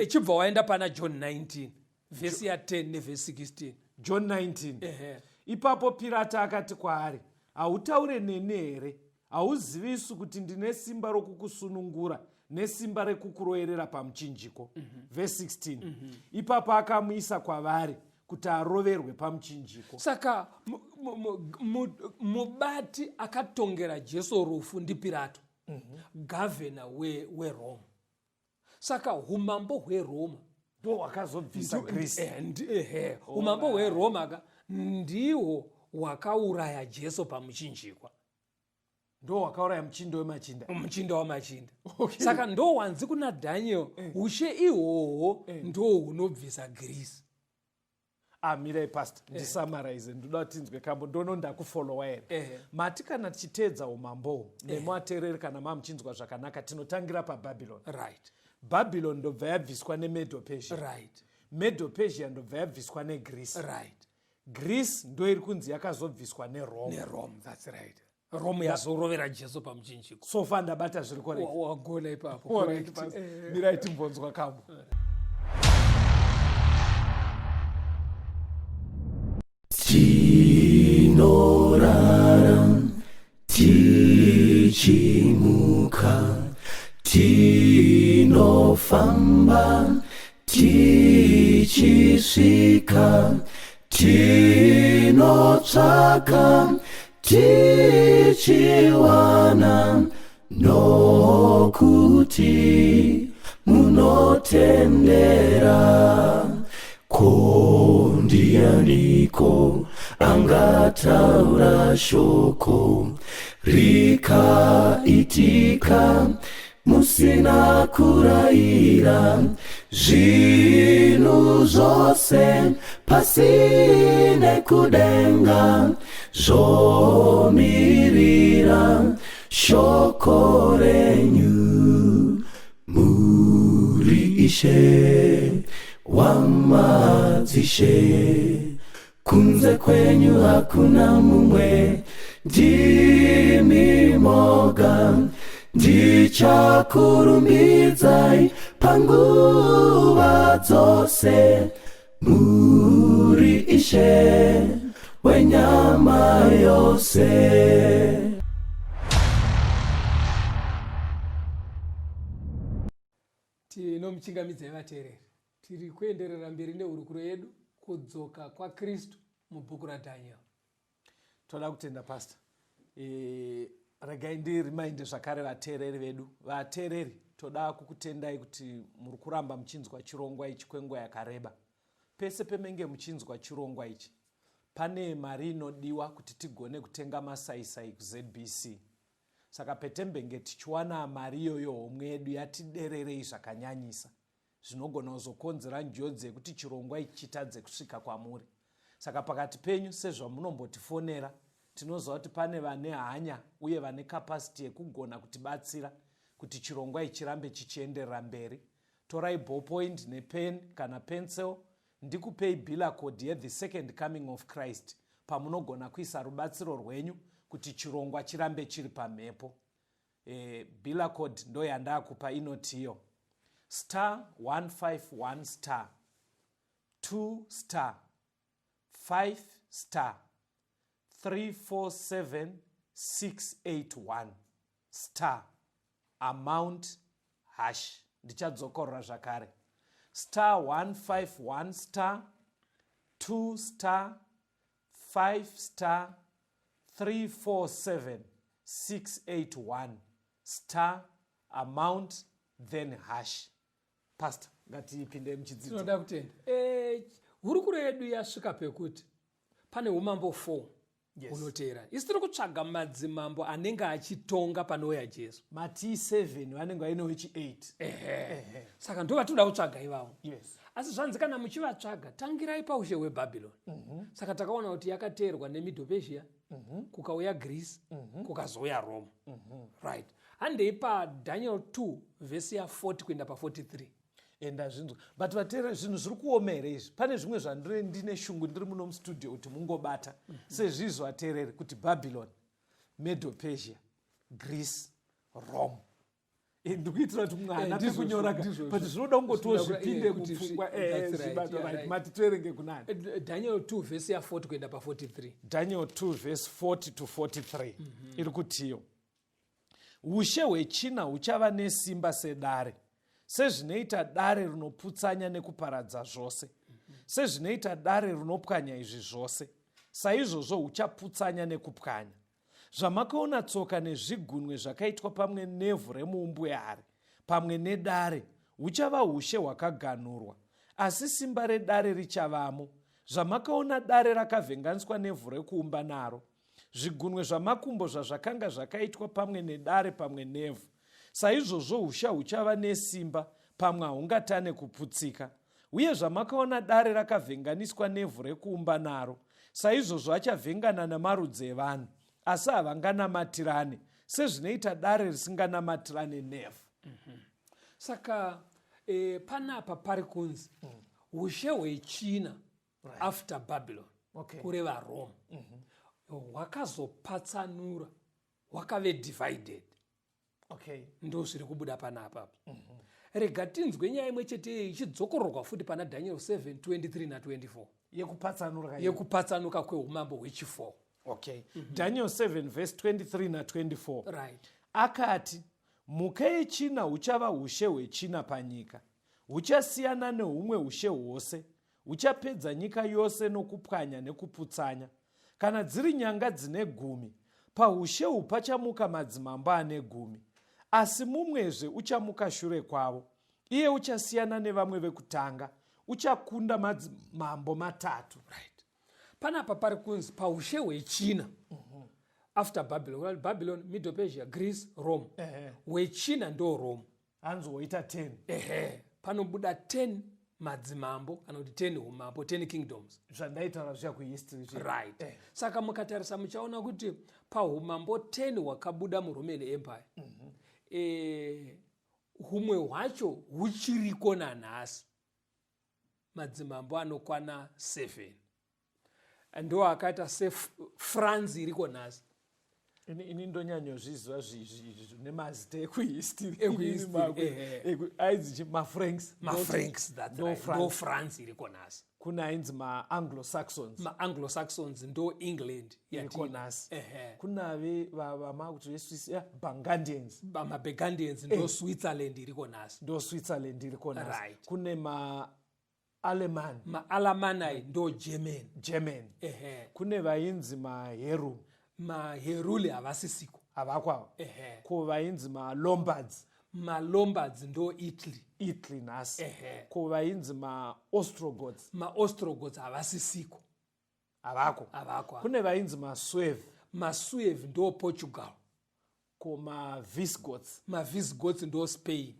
Chibva waenda pana John 19 vhesi ya10 nevhesi 16. John 19. Ehe. Ipapo Pirata akati kwaari, Hautaure neni here? Hauzivi isu kuti ndine simba rokukusunungura nesimba rekukuroverera pamuchinjiko? Vhesi 16. Ipapo akamuisa kwavari kuti aroverwe pamuchinjiko. Saka mubati akatongera Jesu rufu ndiPirato, gavhena weRoma. Saka umambo hweRoma ndo hwakazobvisa Greece. Ehe, umambo hweRoma ka ndihwo hwakauraya Jesu pamuchinjikwa. Ndo hwakauraya muchindo wemachinda. Muchinda wamachinda. Saka ndo wanzi kuna Daniel, ushe ihwohwo ndo hunobvisa Greece. Amirai pastor, ndisummarize, ndoda kuti tinzwe kambo ndono ndakufolowa here. Mati kana tichiteedza umambo nemuateereri, kana mamuchinzwa zvakanaka, tinotangira paBabylon. Babylon ndobva yabviswa neMedo Persia. Medo Persia ndobva yabviswa neGreece. Greece ndo iri kunzi yakazobviswa neRome. NeRome, that's right. Rome yazorovera Jesu pamuchinjiko. So far ndabata zviri correct? Wagona ipapo. Alright, Correct. pastor. Mirai timbonzwa kambo. Tinorara tichimuka, tinofamba tichisvika, tinotsvaka tichiwana, nokuti munotendera. Ko ndianiko angataura shoko rikaitika musina kurayira? Zvinhu zvose pasi nekudenga zvomirira shoko renyu. Muri Ishe wamadzishe, kunze kwenyu hakuna mumwe. Ndimi moga ndichakurumbidzai panguva dzose. Muri Ishe wenyama yose. Tinomuchingamidzai vateereri, tiri kuenderera mberi nehurukuro yedu, kudzoka kwaKristu mubhuku raDaniel. Toda kutenda pastor. Regai ndirimind zvakare vateereri vedu. Vateereri, toda kukutendai kuti muri kuramba muchinzwa chirongwa ichi kwenguva yakareba. Pese pemenge muchinzwa chirongwa ichi, pane mari inodiwa kuti tigone kutenga masaisai kuZBC. Saka petembenge tichiwana mari iyoyo, homwe yedu yatidererei zvakanyanyisa, zvinogona kuzokonzera njodzi yekuti chirongwa ichi chitadze kusvika kwamuri. Saka pakati penyu, sezvamunombotifonera. Tinoziva kuti pane vane hanya uye vane capacity yekugona kutibatsira kuti chirongwa ichi chirambe chichienderera mberi. Torai ballpoint nepen kana pencil ndikupei biller code yeThe Second Coming of Christ pamunogona kuisa rubatsiro rwenyu kuti chirongwa chirambe chiri pamhepo. E, biller code ndoyandakupa inotiyo star 151 star 2 star 5 star 347 681 star amount hash. Ndichadzokorora zvakare, star 151 star 2 star 5 star 347 681 star amount then hash. Pastor, ngatipinde muchidzidzo. Tinoda kutenda. Hurukuro yedu yasvika pekuti pane umambo 4 hunoteera. Isu tiri kutsvaga madzimambo anenge achitonga panouya Jesu. Mati 7 vanenge vaine wechi 8. Ehe. Saka ndo vatinoda kutsvaga ivavo. Asi zvanzi kana muchivatsvaga, tangirai paushe hweBhabhironi. Saka takaona kuti yakateerwa neMedo-Persia, kukauya Greece, kukazouya Rome. Right. Handei paDaniel 2 vhesi ya40 kuenda pa43. Enda zvinzwa, but vateereri, zvinhu zviri kuoma here izvi? Pane zvimwe zvandiri ndine shungu ndiri muno mustudio kuti mungobata sezvizvo, vateereri, kuti Babylon, Medo Persia, Greece, Rome. Ndikuitira kuti mwana pekunyora, but zvinoda kungotiwo zvipinde mupfungwa, zvibato. Right, mati toerenge kunani? Daniel 2 vhesi ya40 kuenda pa43. Daniel 2 vhesi 40 to 43 iri kutiyo, ushe hwechina huchava nesimba sedare, sezvinoita dare rinoputsanya nekuparadza zvose. Sezvinoita dare rinopwanya izvi zvose, saizvozvo huchaputsanya nekupwanya. Zvamakaona tsoka nezvigunwe zvakaitwa pamwe nevhu remuumbi wehari pamwe nedare, huchava ushe hwakaganhurwa, asi simba redare richavamo. Zvamakaona dare rakavhenganiswa nevhu rekuumba naro, zvigunwe zvamakumbo zvazvakanga zvakaitwa pamwe nedare pamwe nevhu, saizvozvo usha huchava nesimba pamwe haungatane kuputsika. Uye zvamakaona dare rakavhenganiswa nevhu rekuumba naro, saizvozvo achavhengana namarudzi evanhu, asi havanganamatirane, sezvinoita dare risinganamatirane nevhu. Saka panapa pari kunzi ushe hwechina after Babylon, kureva Rome, hwakazopatsanura, hwakave divided. Ndo zviri kubuda panapa. Rega tinzwe nyaya imwe chete iyi ichidzokororwa futi pana Daniel 7 23 na24. Yekupatsanura. Yekupatsanuka kweumambo hwechi4. Okay. Daniel 7 verse 23 na24. Right. Akati, mhuka yechina huchava ushe hwechina panyika, huchasiyana nehumwe ushe hwose, huchapedza nyika yose nokupwanya nekuputsanya. Kana dziri nyanga dzine 10, paushe uhu pachamuka madzimambo ane 10, asi mumwezve uchamuka shure kwavo. Iye uchasiyana nevamwe vekutanga, uchakunda madzimambo matatu. Right, panapa pari kunzi paushe hwechina after Babylon, Babylon, Medo Persia, Greece, Rome, hwechina ndo Rome. Hanzi woita 10. Ehe, panobuda 10 madzimambo kana kuti 10 umambo, 10 kingdoms. Zvandaitaura zviya kuhistory zviya. Right. Saka mukatarisa muchaona kuti paumambo 10 hwakabuda muRoman Empire, humwe hwacho huchiriko nanhasi, madzimambo anokwana 7, ndo akaita seFrance iriko nhasi. Ini ndonyanyozviziva nemazita ekuhistory. Ekuhistory, Ainzi maFranks. MaFranks, that's Ndo right. France. Ndo France iriko nhasi. Kune ainzi maAnglo-Saxons. MaAnglo-Saxons ndo England. Iriko nhasi. Ehe. Kunave vamakuti veSwiss, Burgundians. MaBurgundians ndo Switzerland iriko nhasi. Ndo Switzerland iriko nhasi. Kune maAleman. MaAlamanai ndo German. German. Ehe. Kune vainzi maHeru. MaHeruli havasisiko. Havakwavo. Ehe. Ko vainzi maLombards? MaLombards ndo Italy. Italy nhasi. Ehe. Ko vainzi maOstrogoths? MaOstrogoths havasisiko. Havako. Havako. Kune vainzi maSuevi? MaSuevi ndo Portugal. Ko maVisigoths? MaVisigoths ndo Spain.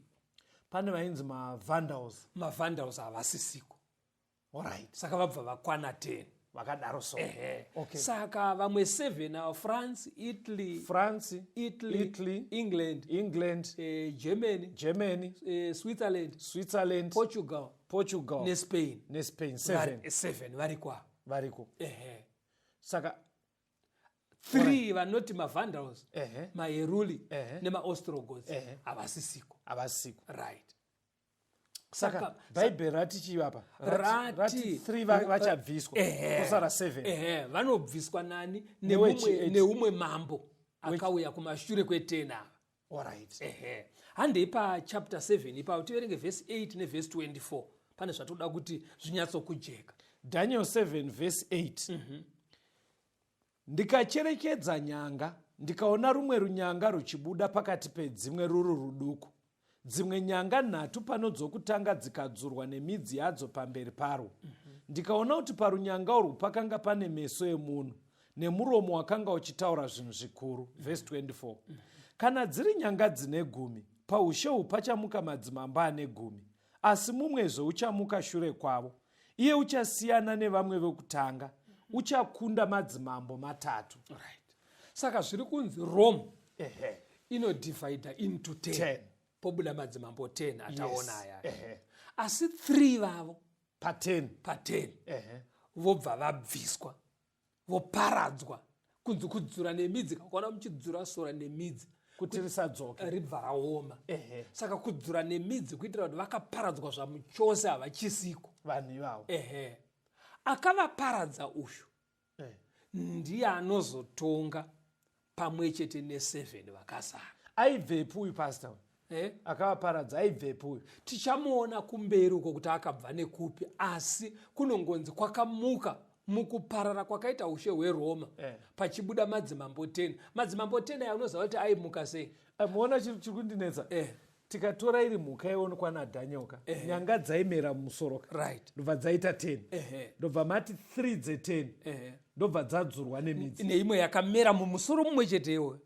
Pane vainzi maVandals? MaVandals havasisiko. Alright. Saka vabva vakwana 10. Vakadaro so. Ehe. Okay. Saka vamwe 7 ava, France, Italy, France, Italy, Italy, England, England, Germany, Germany, Switzerland, Switzerland, Portugal, Portugal neSpain. neSpain. 7. 7 variko ava. Variko. Ehe. Saka 3 vanoti maVandals, maHeruli nemaOstrogoths havasisiko. Havasiko. Right. Saka Bhaibheri rati chii apa? Rati- Rati 3 vachabviswa, kusara 7. Ehe, vanobviswa nani? Newechi Neumwe eight. Neumwe mambo akauya kumashure kwe10 ava. Alright. Ehe, handei pachapter 7 ipapo, tiverenge vhesi 8 nevhesi 24. Pane zvatoda kuti zvinyatsokujeka. Daniel 7 vhesi 8: "Ndikacherekedza nyanga, ndikaona rumwe runyanga ruchibuda pakati pedzimwe, ruri ruduku. Dzimwe nyanga nhatu pano dzokutanga dzikadzurwa nemidzi yadzo pamberi parwo. Ndikaona kuti parunyanga urwu pakanga pane meso emunhu nemuromo wakanga uchitaura zvinhu zvikuru." Vhesi 24: "Kana dziri nyanga dzine 10, paushe uhu pachamuka madzimambo ane 10, asi mumwezve uchamuka shure kwavo. Iye uchasiyana nevamwe vekutanga, uchakunda madzimambo matatu." Right, saka zviri kunzi Rome inodivhaidha into 10, 10. Pobuda madzimambo 10 ataona aya. Asi 3 vavo Pa10. Pa10 vobva vabviswa, voparadzwa, kunzi kudzura nemidzi. Kakaona muchidzura sora nemidzi kuti risadzoke. Ribva raoma. Saka kudzura nemidzi kuitira kuti vakaparadzwa zvamuchose, havachisiko. Vanhu ivavo. Ehe, akavaparadza uyu ndiye anozotonga pamwe chete ne7 vakasara. Aibvepi uyu, pastor? Eh? Akavaparadza aibvepi uyu? Tichamuona kumberi uko kuti akabva nekupi, asi kunongonzi kwakamuka mukuparara kwakaita ushe hweRoma pachibuda madzimambo 10. Madzimambo 10 aya, unoziva kuti aimuka sei? Muona chiri kundinetsa? Tikatora iri mhuka ionekwa naDaniel ka, nyanga dzaimera mumusoro ka, ndobva dzaita 10. Ndobva mati 3 dze10 ndobva dzadzurwa nemidzi. Neimwe yakamera mumusoro mumwe chete iwoyo.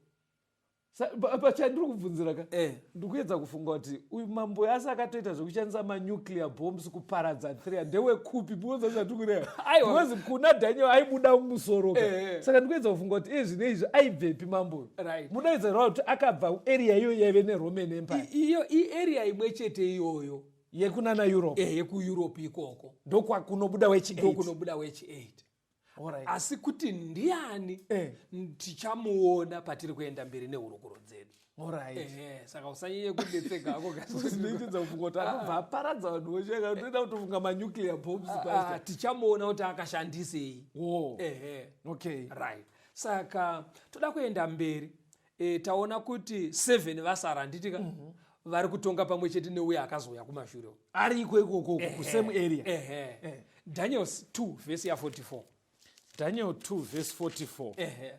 Pachandiri kubvunzira ka, ndikuedza kufunga kuti uyu mambo asi akatoita zvekushandisa manuclear bombs kuparadza 3 ndewekupi? Muonza zvatiri kureva? Aiwa. Because kuna Daniel aibuda mumusoro ka. Saka ndikuedza kufunga kuti iye zvine izvi aibvepi mambo uyu? Munoedza kuti akabva area iyoyo yaive neRoman Empire? Iyo iarea imwe chete iyoyo. Yekunana Europe. YekuEurope ikoko. Ndokwakunobuda wechi 8. Ndokunobuda wechi 8. Asi kuti ndiani, tichamuona patiri kuenda mberi nehurukuro dzedu. Ehe, saka usanyanye kudetseka hako. Ndinoitedza kufunga kuti akabva aparadza vanhu vose, ndoida kutofunga manuclear bombs, Ah, pastor. tichamuona kuti akashandisei. Wo. Ehe. Right, saka toda kuenda mberi. Taona kuti 7 vasara, handitika? Vari kutonga pamwe chete neuyo akazouya kumashure. Ariko ikoko kusame area. Ehe. Daniel 2 vhesi ya44. Daniel 2 verse 44. Ehe.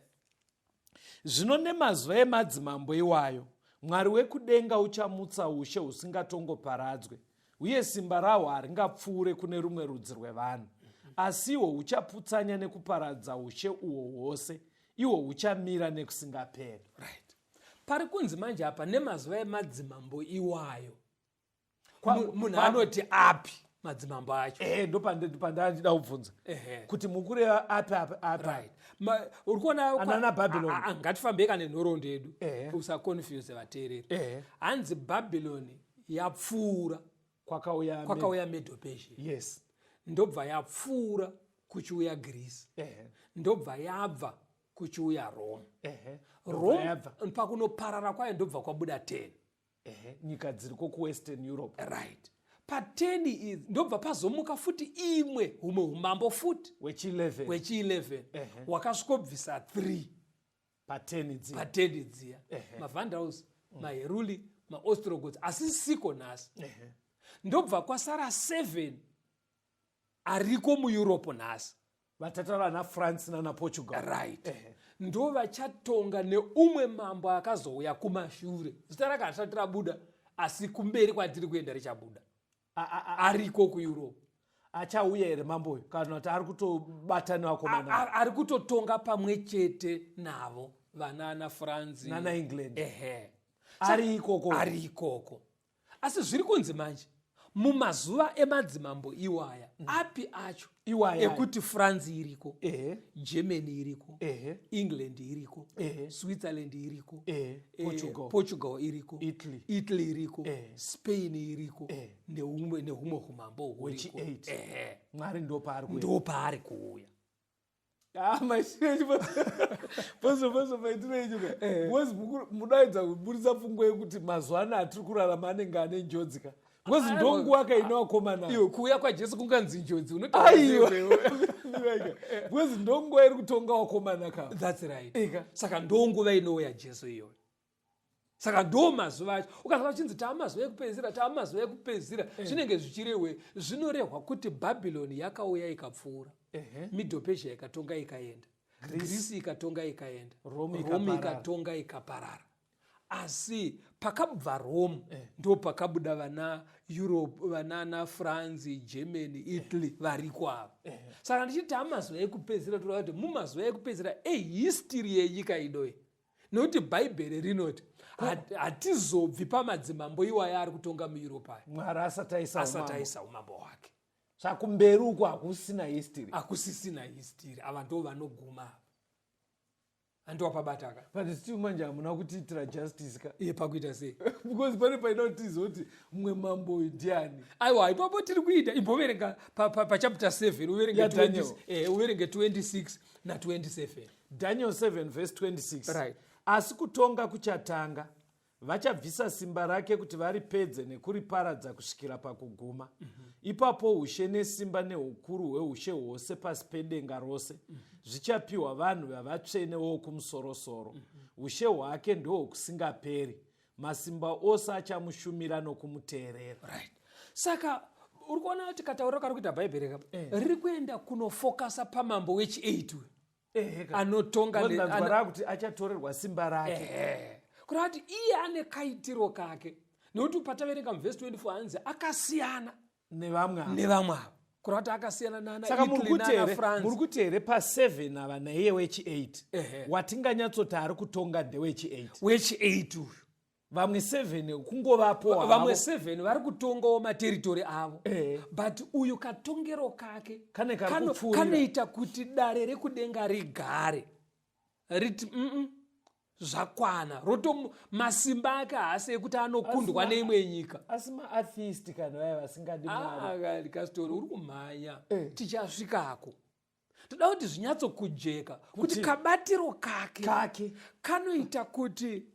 "Zvino nemazuva emadzimambo iwayo, Mwari wekudenga uchamutsa ushe husingatongoparadzwe, uye simba rahwo haringapfuure kune rumwe rudzi rwevanhu. Asi ihwo huchaputsanya nekuparadza ushe uhwo hwose, ihwo huchamira nekusingaperi." Right, pari kunzi manje apa nemazuva emadzimambo iwayo. Munhu anoti api madzimambo acho? Ehe, ndo pandandida kubvunza kuti mukureva api, api, api? Right. Uri kuona Anana Babylon. Ah, ah, ngatifambei kane nhoroondo yedu. Usaconfuse vateereri. Hanzi Bhabhiloni yapfuura, kwakauya kwakauya Medo Persia. Ndobva yapfuura kuchiuya Greece. Ndobva yabva kuchiuya Rome. Ndobva Rome yabva. pakunoparara kwayo ndobva kwabuda 10. Ehe, nyika dziriko kuWestern Europe. Right, pa10 idzi ndobva pazomuka futi imwe, humwe umambo futi. Wechi11. Wechi11 wakasvikobvisa 3 Pa10 idzi. Pa10 dziya, maVandals, maHeruli, maOstrogoths, asi siko nhasi. Ndobva kwasara 7 ariko muEurope nhasi. Vatataura naFrance nanaPortugal. Right, ndo vachatonga neumwe mambo akazouya kumashure. Zita rake harisati rabuda, asi kumberi kwatiri kuenda richabuda. Ariko kuEurope. Achauya here mambo uyu, kana kuti ari kutobata nevakomana? Ari kutotonga pamwe chete navo vanana France Nana England. Ehe. Ari ikoko. Ari ikoko. Asi zviri kunzi manje Mumazuva emadzimambo iwaya, api acho? Iwaya. Ekuti France iriko, Germany iriko, England iriko, Switzerland iriko, Portugal. Portugal iriko, Italy. Italy iriko, Spain iriko, nehumwe humambo huriko. Wechi-eight. Ehe. Mwari ndopaari kuenda. Ndopaari kuuya. Ah, maisipose pose paitireichuka, because mudaidza kuburitsa pfungwa yekuti mazuva ano atiri kurarama anenge ane njodzi ka, because ndonguva kainovakomana. Iwe, kuuya kwaJesu kunganzi njodzi? Aiwa, because ndonguva iri kutonga wakomana ka. That's right. Ika. Saka ndonguva inouya Jesu iyoyo. Saka ndo mazuva acho. Ukazwa uchinzi taa mazuva ekupedzisira, taa mazuva ekupedzisira, zvinenge zvichirehwe? Zvinorehwa kuti Bhabhironi yakauya ikapfuura, Medo-Persia ikatonga ikaenda, Grisi ikatonga ikaenda, Rome Rome ikaparara. ikatonga ikaparara. Asi pakabva Rome ndo pakabuda vana Europe, vanana France, Germany, Italy variko ava. Saka ndichiti tamazuva ekupedzisira, toreva kuti mumazuva ekupedzisira ehistory yenyika inoyi, nekuti Bhaibheri rinoti hatizobvi pamadzimambo iwaya ari kutonga muEurope aya Mwari asati aisa asati umambo. Aisa umambo hwake. Saka kumberi uku hakusina history. Hakusisina history. Ava ndo vanoguma ava. Handiwapabataka? But still manje hamuna kutiitira justice ka. Iye, pakuita sei? Because pane paida kuti tizoti mumwe mambo uyu ndiani. Aiwa, ipapo tiri kuita. Imboverenga pachapter 7, uverenge YaDaniel. 20, uverenge 26 na27. Daniel 7 verse 26. Right. Asi kutonga kuchatanga, vachabvisa simba rake kuti varipedze nekuriparadza kusvikira pakuguma. Ipapo ushe nesimba neukuru hweushe hwose pasi pedenga rose zvichapiwa vanhu vavatsvene wokumusorosoro. Ushe hwake ndohwokusingaperi, masimba ose achamushumira nokumuteerera. Right, saka uri kuona kuti katauriro kari kuita Bhaibheri ka riri kuenda kunofokasa pamambo wechi8 uyu anotonga. Ndanzwa rakuti achatorerwa simba rake. Ehe. Kureva kuti iye ane kaitiro kake, nekuti pataverenga muvhesi 24 hanzi akasiyana nevamwe ava. Nevamwe ava. Kureva kuti akasiyana nana Saka muri Italy kuti nana here, muri France. kuti here pa7 ava naiye wechi8, watinganyatsoti ari kutonga ndewechi8? Wechi8 uyu. Vamwe 7 kungovapo havo. Vamwe 7 vari kutongawo materitori avo, but uyu katongero kake Kane kari kupfuurira. Kanoita kuti dare rekudenga rigare riti, zvakwana." Roto masimba ake haasi ekuti anokundwa neimwe nyika. Asi maatheist kana vaya vasingadi Mwari? Ah, kastori, uri kumhanya. Tichasvikako. Toda kuti zvinyatsokujeka kuti kabatiro kake Kake. kanoita kuti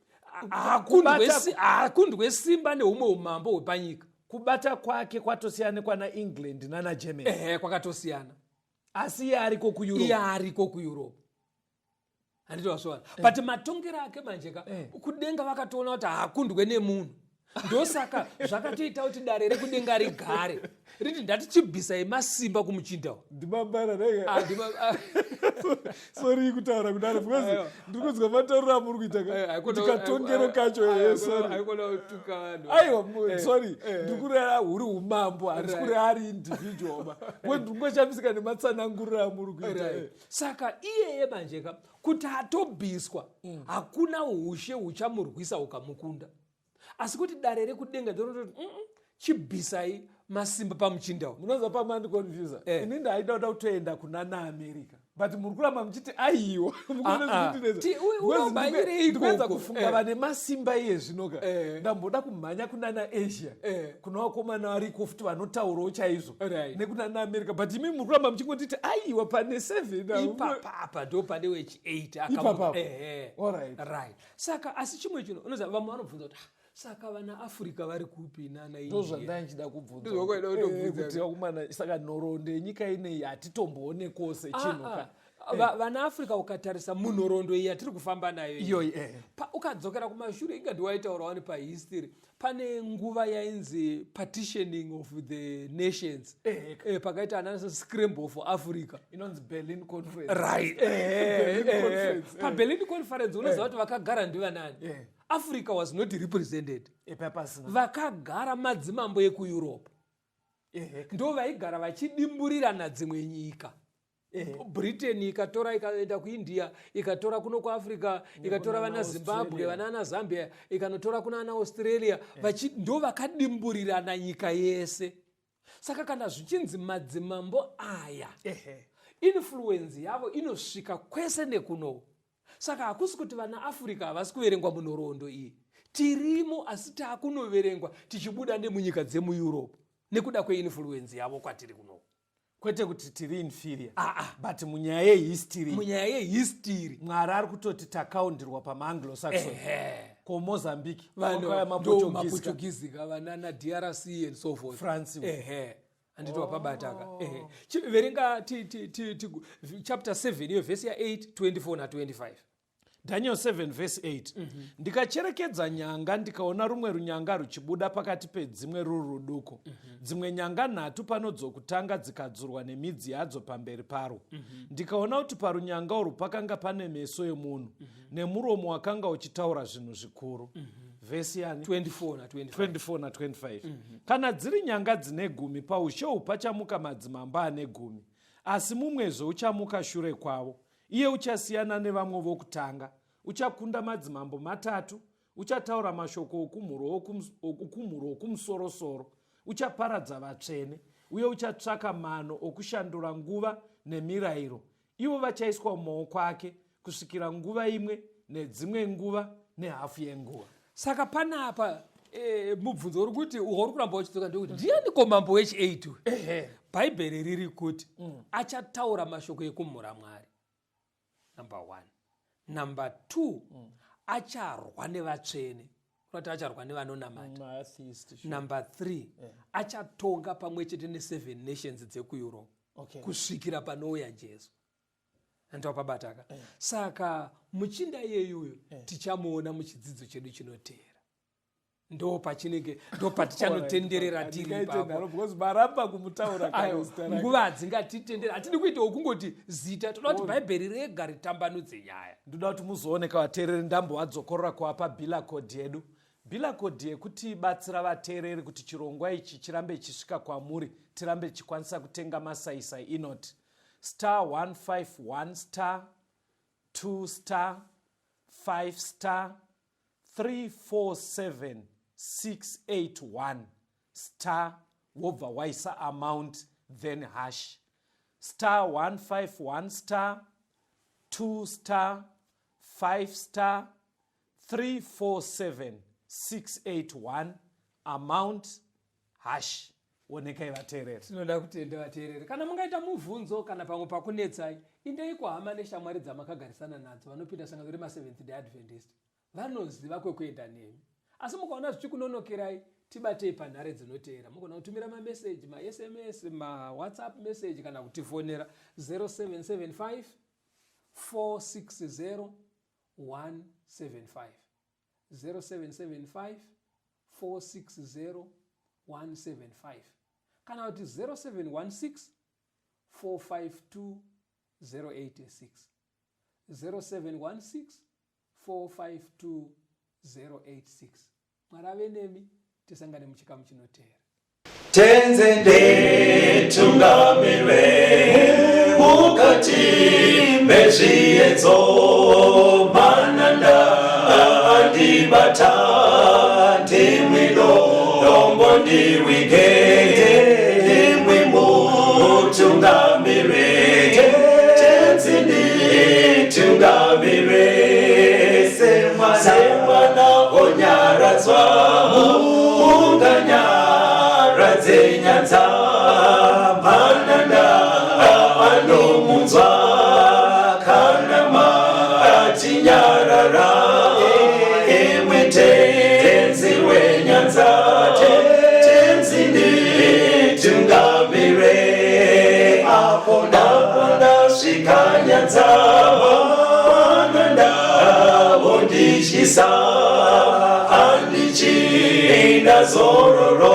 haakundwe simba neumwe umambo hwepanyika. Kubata kwake kwatosiyana nekwana England nana Germany. Ehe, kwakatosiyana. Asi iye ariko kuEurope. Iye ariko kuEurope, handiti wasvona? But matongero ake manje ka, kudenga vakatoona kuti haakundwe nemunhu. Ndosaka zvakatoita kuti dare rekudenga rigare riti, "Ndatichibvisai masimba kumuchinda uyu." Ndimambara rega. Ah, ah, Sorry kutaura kudaro, because Aiwa. ndiri kunzwa matauriro amuri kuita ka, kuti katongero kacho. Sorry. Aikona kutuka vanhu. Aiwa, sorry, ndiri kureva huri umambo, handisi kureva ari individual ba, because ndiri kungoshamisika nematsananguriro amuri kuita. Right. Saka iyeye manje ka, kuti atobviswa, hakuna ushe huchamurwisa hukamukunda, asi kuti dare rekudenga ndinototi, chibvisai masimba pamuchinda uyu." Munoziva pamandiconfusa? Ini ndaida kuda kutoenda kuna naAmerica, but muri kuramba muchiti aiwa. Ah, ah. Unomhanyirei Ndikuedza ikoko? kufunga vane masimba iye zvinoka. Ndamboda kumhanya kuna naAsia, kuna vakomana variko futi vanotaurawo chaizvo, nekuna naAmerica, but imi muri kuramba muchingonditi aiwa, pane seven avo. Ipapapa ndo pane wechi8. Ipapapa. Alright. Right. Saka asi chimwe chinhu unoziva, vamwe vanobvunza kuti, "Ah, saka vana Africa vari kupi nana Ndo India?" zvandanga kubvunza. Ndozvakwaida kutobvunza. Kuti vakomana, saka nhoroondo yenyika ineyi hatitomboonekwo sechinhu ka. Ah, ah. Vana Africa, ukatarisa munhoroondo iyi yatiri kufamba nayo iyi, Iyoyi, ukadzokera kumashure, inga ndiwaitaura wani pahistory, pane nguva yainzi partitioning of the nations, pakaita anana scramble for Africa. Inonzi Berlin Conference. Right. Berlin Conference. PaBerlin Conference, unoziva kuti vakagara ndivanani? Africa was not represented. Epapasina. Vakagara madzimambo ekuEurope, ndo vaigara vachidimburirana dzimwe nyika. Britain ikatora, ikaenda kuIndia, ikatora kuno kuAfrica, ikatora vana Zimbabwe, vana Zambia, ikanotora kuna ana Australia. Ndo vakadimburirana nyika yese. Saka kana zvichinzi madzimambo aya, influence yavo inosvika kwese nekuno. Saka hakusi kuti vana Africa havasi kuverengwa munhoroondo iyi. Tirimo, asi taakunoverengwa tichibuda nemunyika dzemuEurope nekuda kweinfluence yavo kwatiri kuno. Kwete kuti tiri inferior, Ah, ah. but munyaya yehistory. Munyaya yehistory. Mwari ari kutoti takaundirwa pamaAnglo-Saxon. Ko Mozambique? Vanhu kwakauya ndo maPortuguese. maPortuguese ka, vanana DRC and so forth. France. Ehe, handiti wapabataka? Ehe. Verenga chapter 7 iyo, vhesi ya8, 24 na25. Daniel 7 vhesi 8: "Ndikacherekedza nyanga, ndikaona rumwe runyanga ruchibuda pakati pedzimwe ruri ruduku. Dzimwe nyanga nhatu pano dzokutanga dzikadzurwa nemidzi yadzo pamberi parwo. Ndikaona kuti parunyanga urwu pakanga pane meso emunhu nemuromo wakanga uchitaura zvinhu zvikuru." Vhesi yani? 24 na25. 24 na25: "Kana dziri nyanga dzine 10, paushe uhu pachamuka madzimambo ane 10, asi mumwezve uchamuka shure kwavo. Iye uchasiyana nevamwe vokutanga, uchakunda madzimambo matatu, uchataura mashoko okumhuro okumusorosoro, uchaparadza vatsvene, uye uchatsvaka mano okushandura nguva nemirayiro. Ivo vachaiswa mumaoko ake kusvikira nguva imwe nedzimwe nguva nehafu yenguva." Saka panapa mubvunzo uri kuti uri kuramba uchidzoka ndekuti, ndianiko mambo wechi8 uyu? Bhaibheri riri kuti achataura mashoko ekumhura Mwari, number one. Number two, acharwa nevatsvene, kurati acharwa nevanonamata. Number three, achatonga pamwe chete neseven nations dzekuEurope kusvikira panouya Jesu. Andiwapabataka? Saka muchinda iyeyuyo tichamuona muchidzidzo chedu chinoteera. Ndo pachinenge, ndo patichanotenderera tiri Handingaite ipapo. nharo because maramba kumutaura kare Aiwa, zita rake. nguva hadzingatitendera. Hatidi kuita wokungoti zita, toda kuti Bhaibheri rega ritambanudze nyaya. Ndoda kuti muzooneka, vateereri, ndambovadzokorora kuvapa biller code yedu, biller code yekuti batsira vateereri kuti chirongwa ichi chirambe chichisvika kwamuri, tirambe tichikwanisa kutenga masaisai, inoti star 151 star 2 star 5 star 347 681 star, wobva waisa amount, then hash. Star 151 star 2 star 5 star 347 681, amount, hash. Onekai, vateereri. Tinoda kutenda, vateereri. Kana mungaita mubvunzo kana pamwe pakunetsai, indei kuhama neshamwari dzamakagarisana nadzo vanopinda sangano remaSeventh Day Adventist. Vanoziva kwekuenda nemi. Asi mukaona zvichikunonokerai, tibatei panhare dzinoteera. Mugona kutumira mameseji, maSMS, maWhatsApp message kana kutifonera 0775 460 175, 0775 460 175, kana kuti 0716 452 086, 0716 452 086. Mwari ave nemi. Tisangane muchikamu chinoteera. Tenzi nditungamire mukati mezviedzo, mananda andibata, ndimwi dombo ndiwige, ndimwi mutungamire. Tenzi nditungamire semwana onyaradzwa, munganyaradze nyanza, mananda anomunzwa kana matinyarara. Imwe Tenzi wenyanza, Tenzi nditungamire apo ndasvika nyanza, mananda vondityisa, handichina zororo,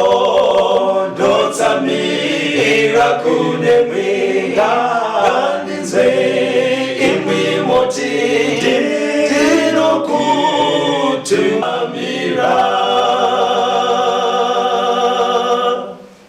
ndotsamira kune mwenga.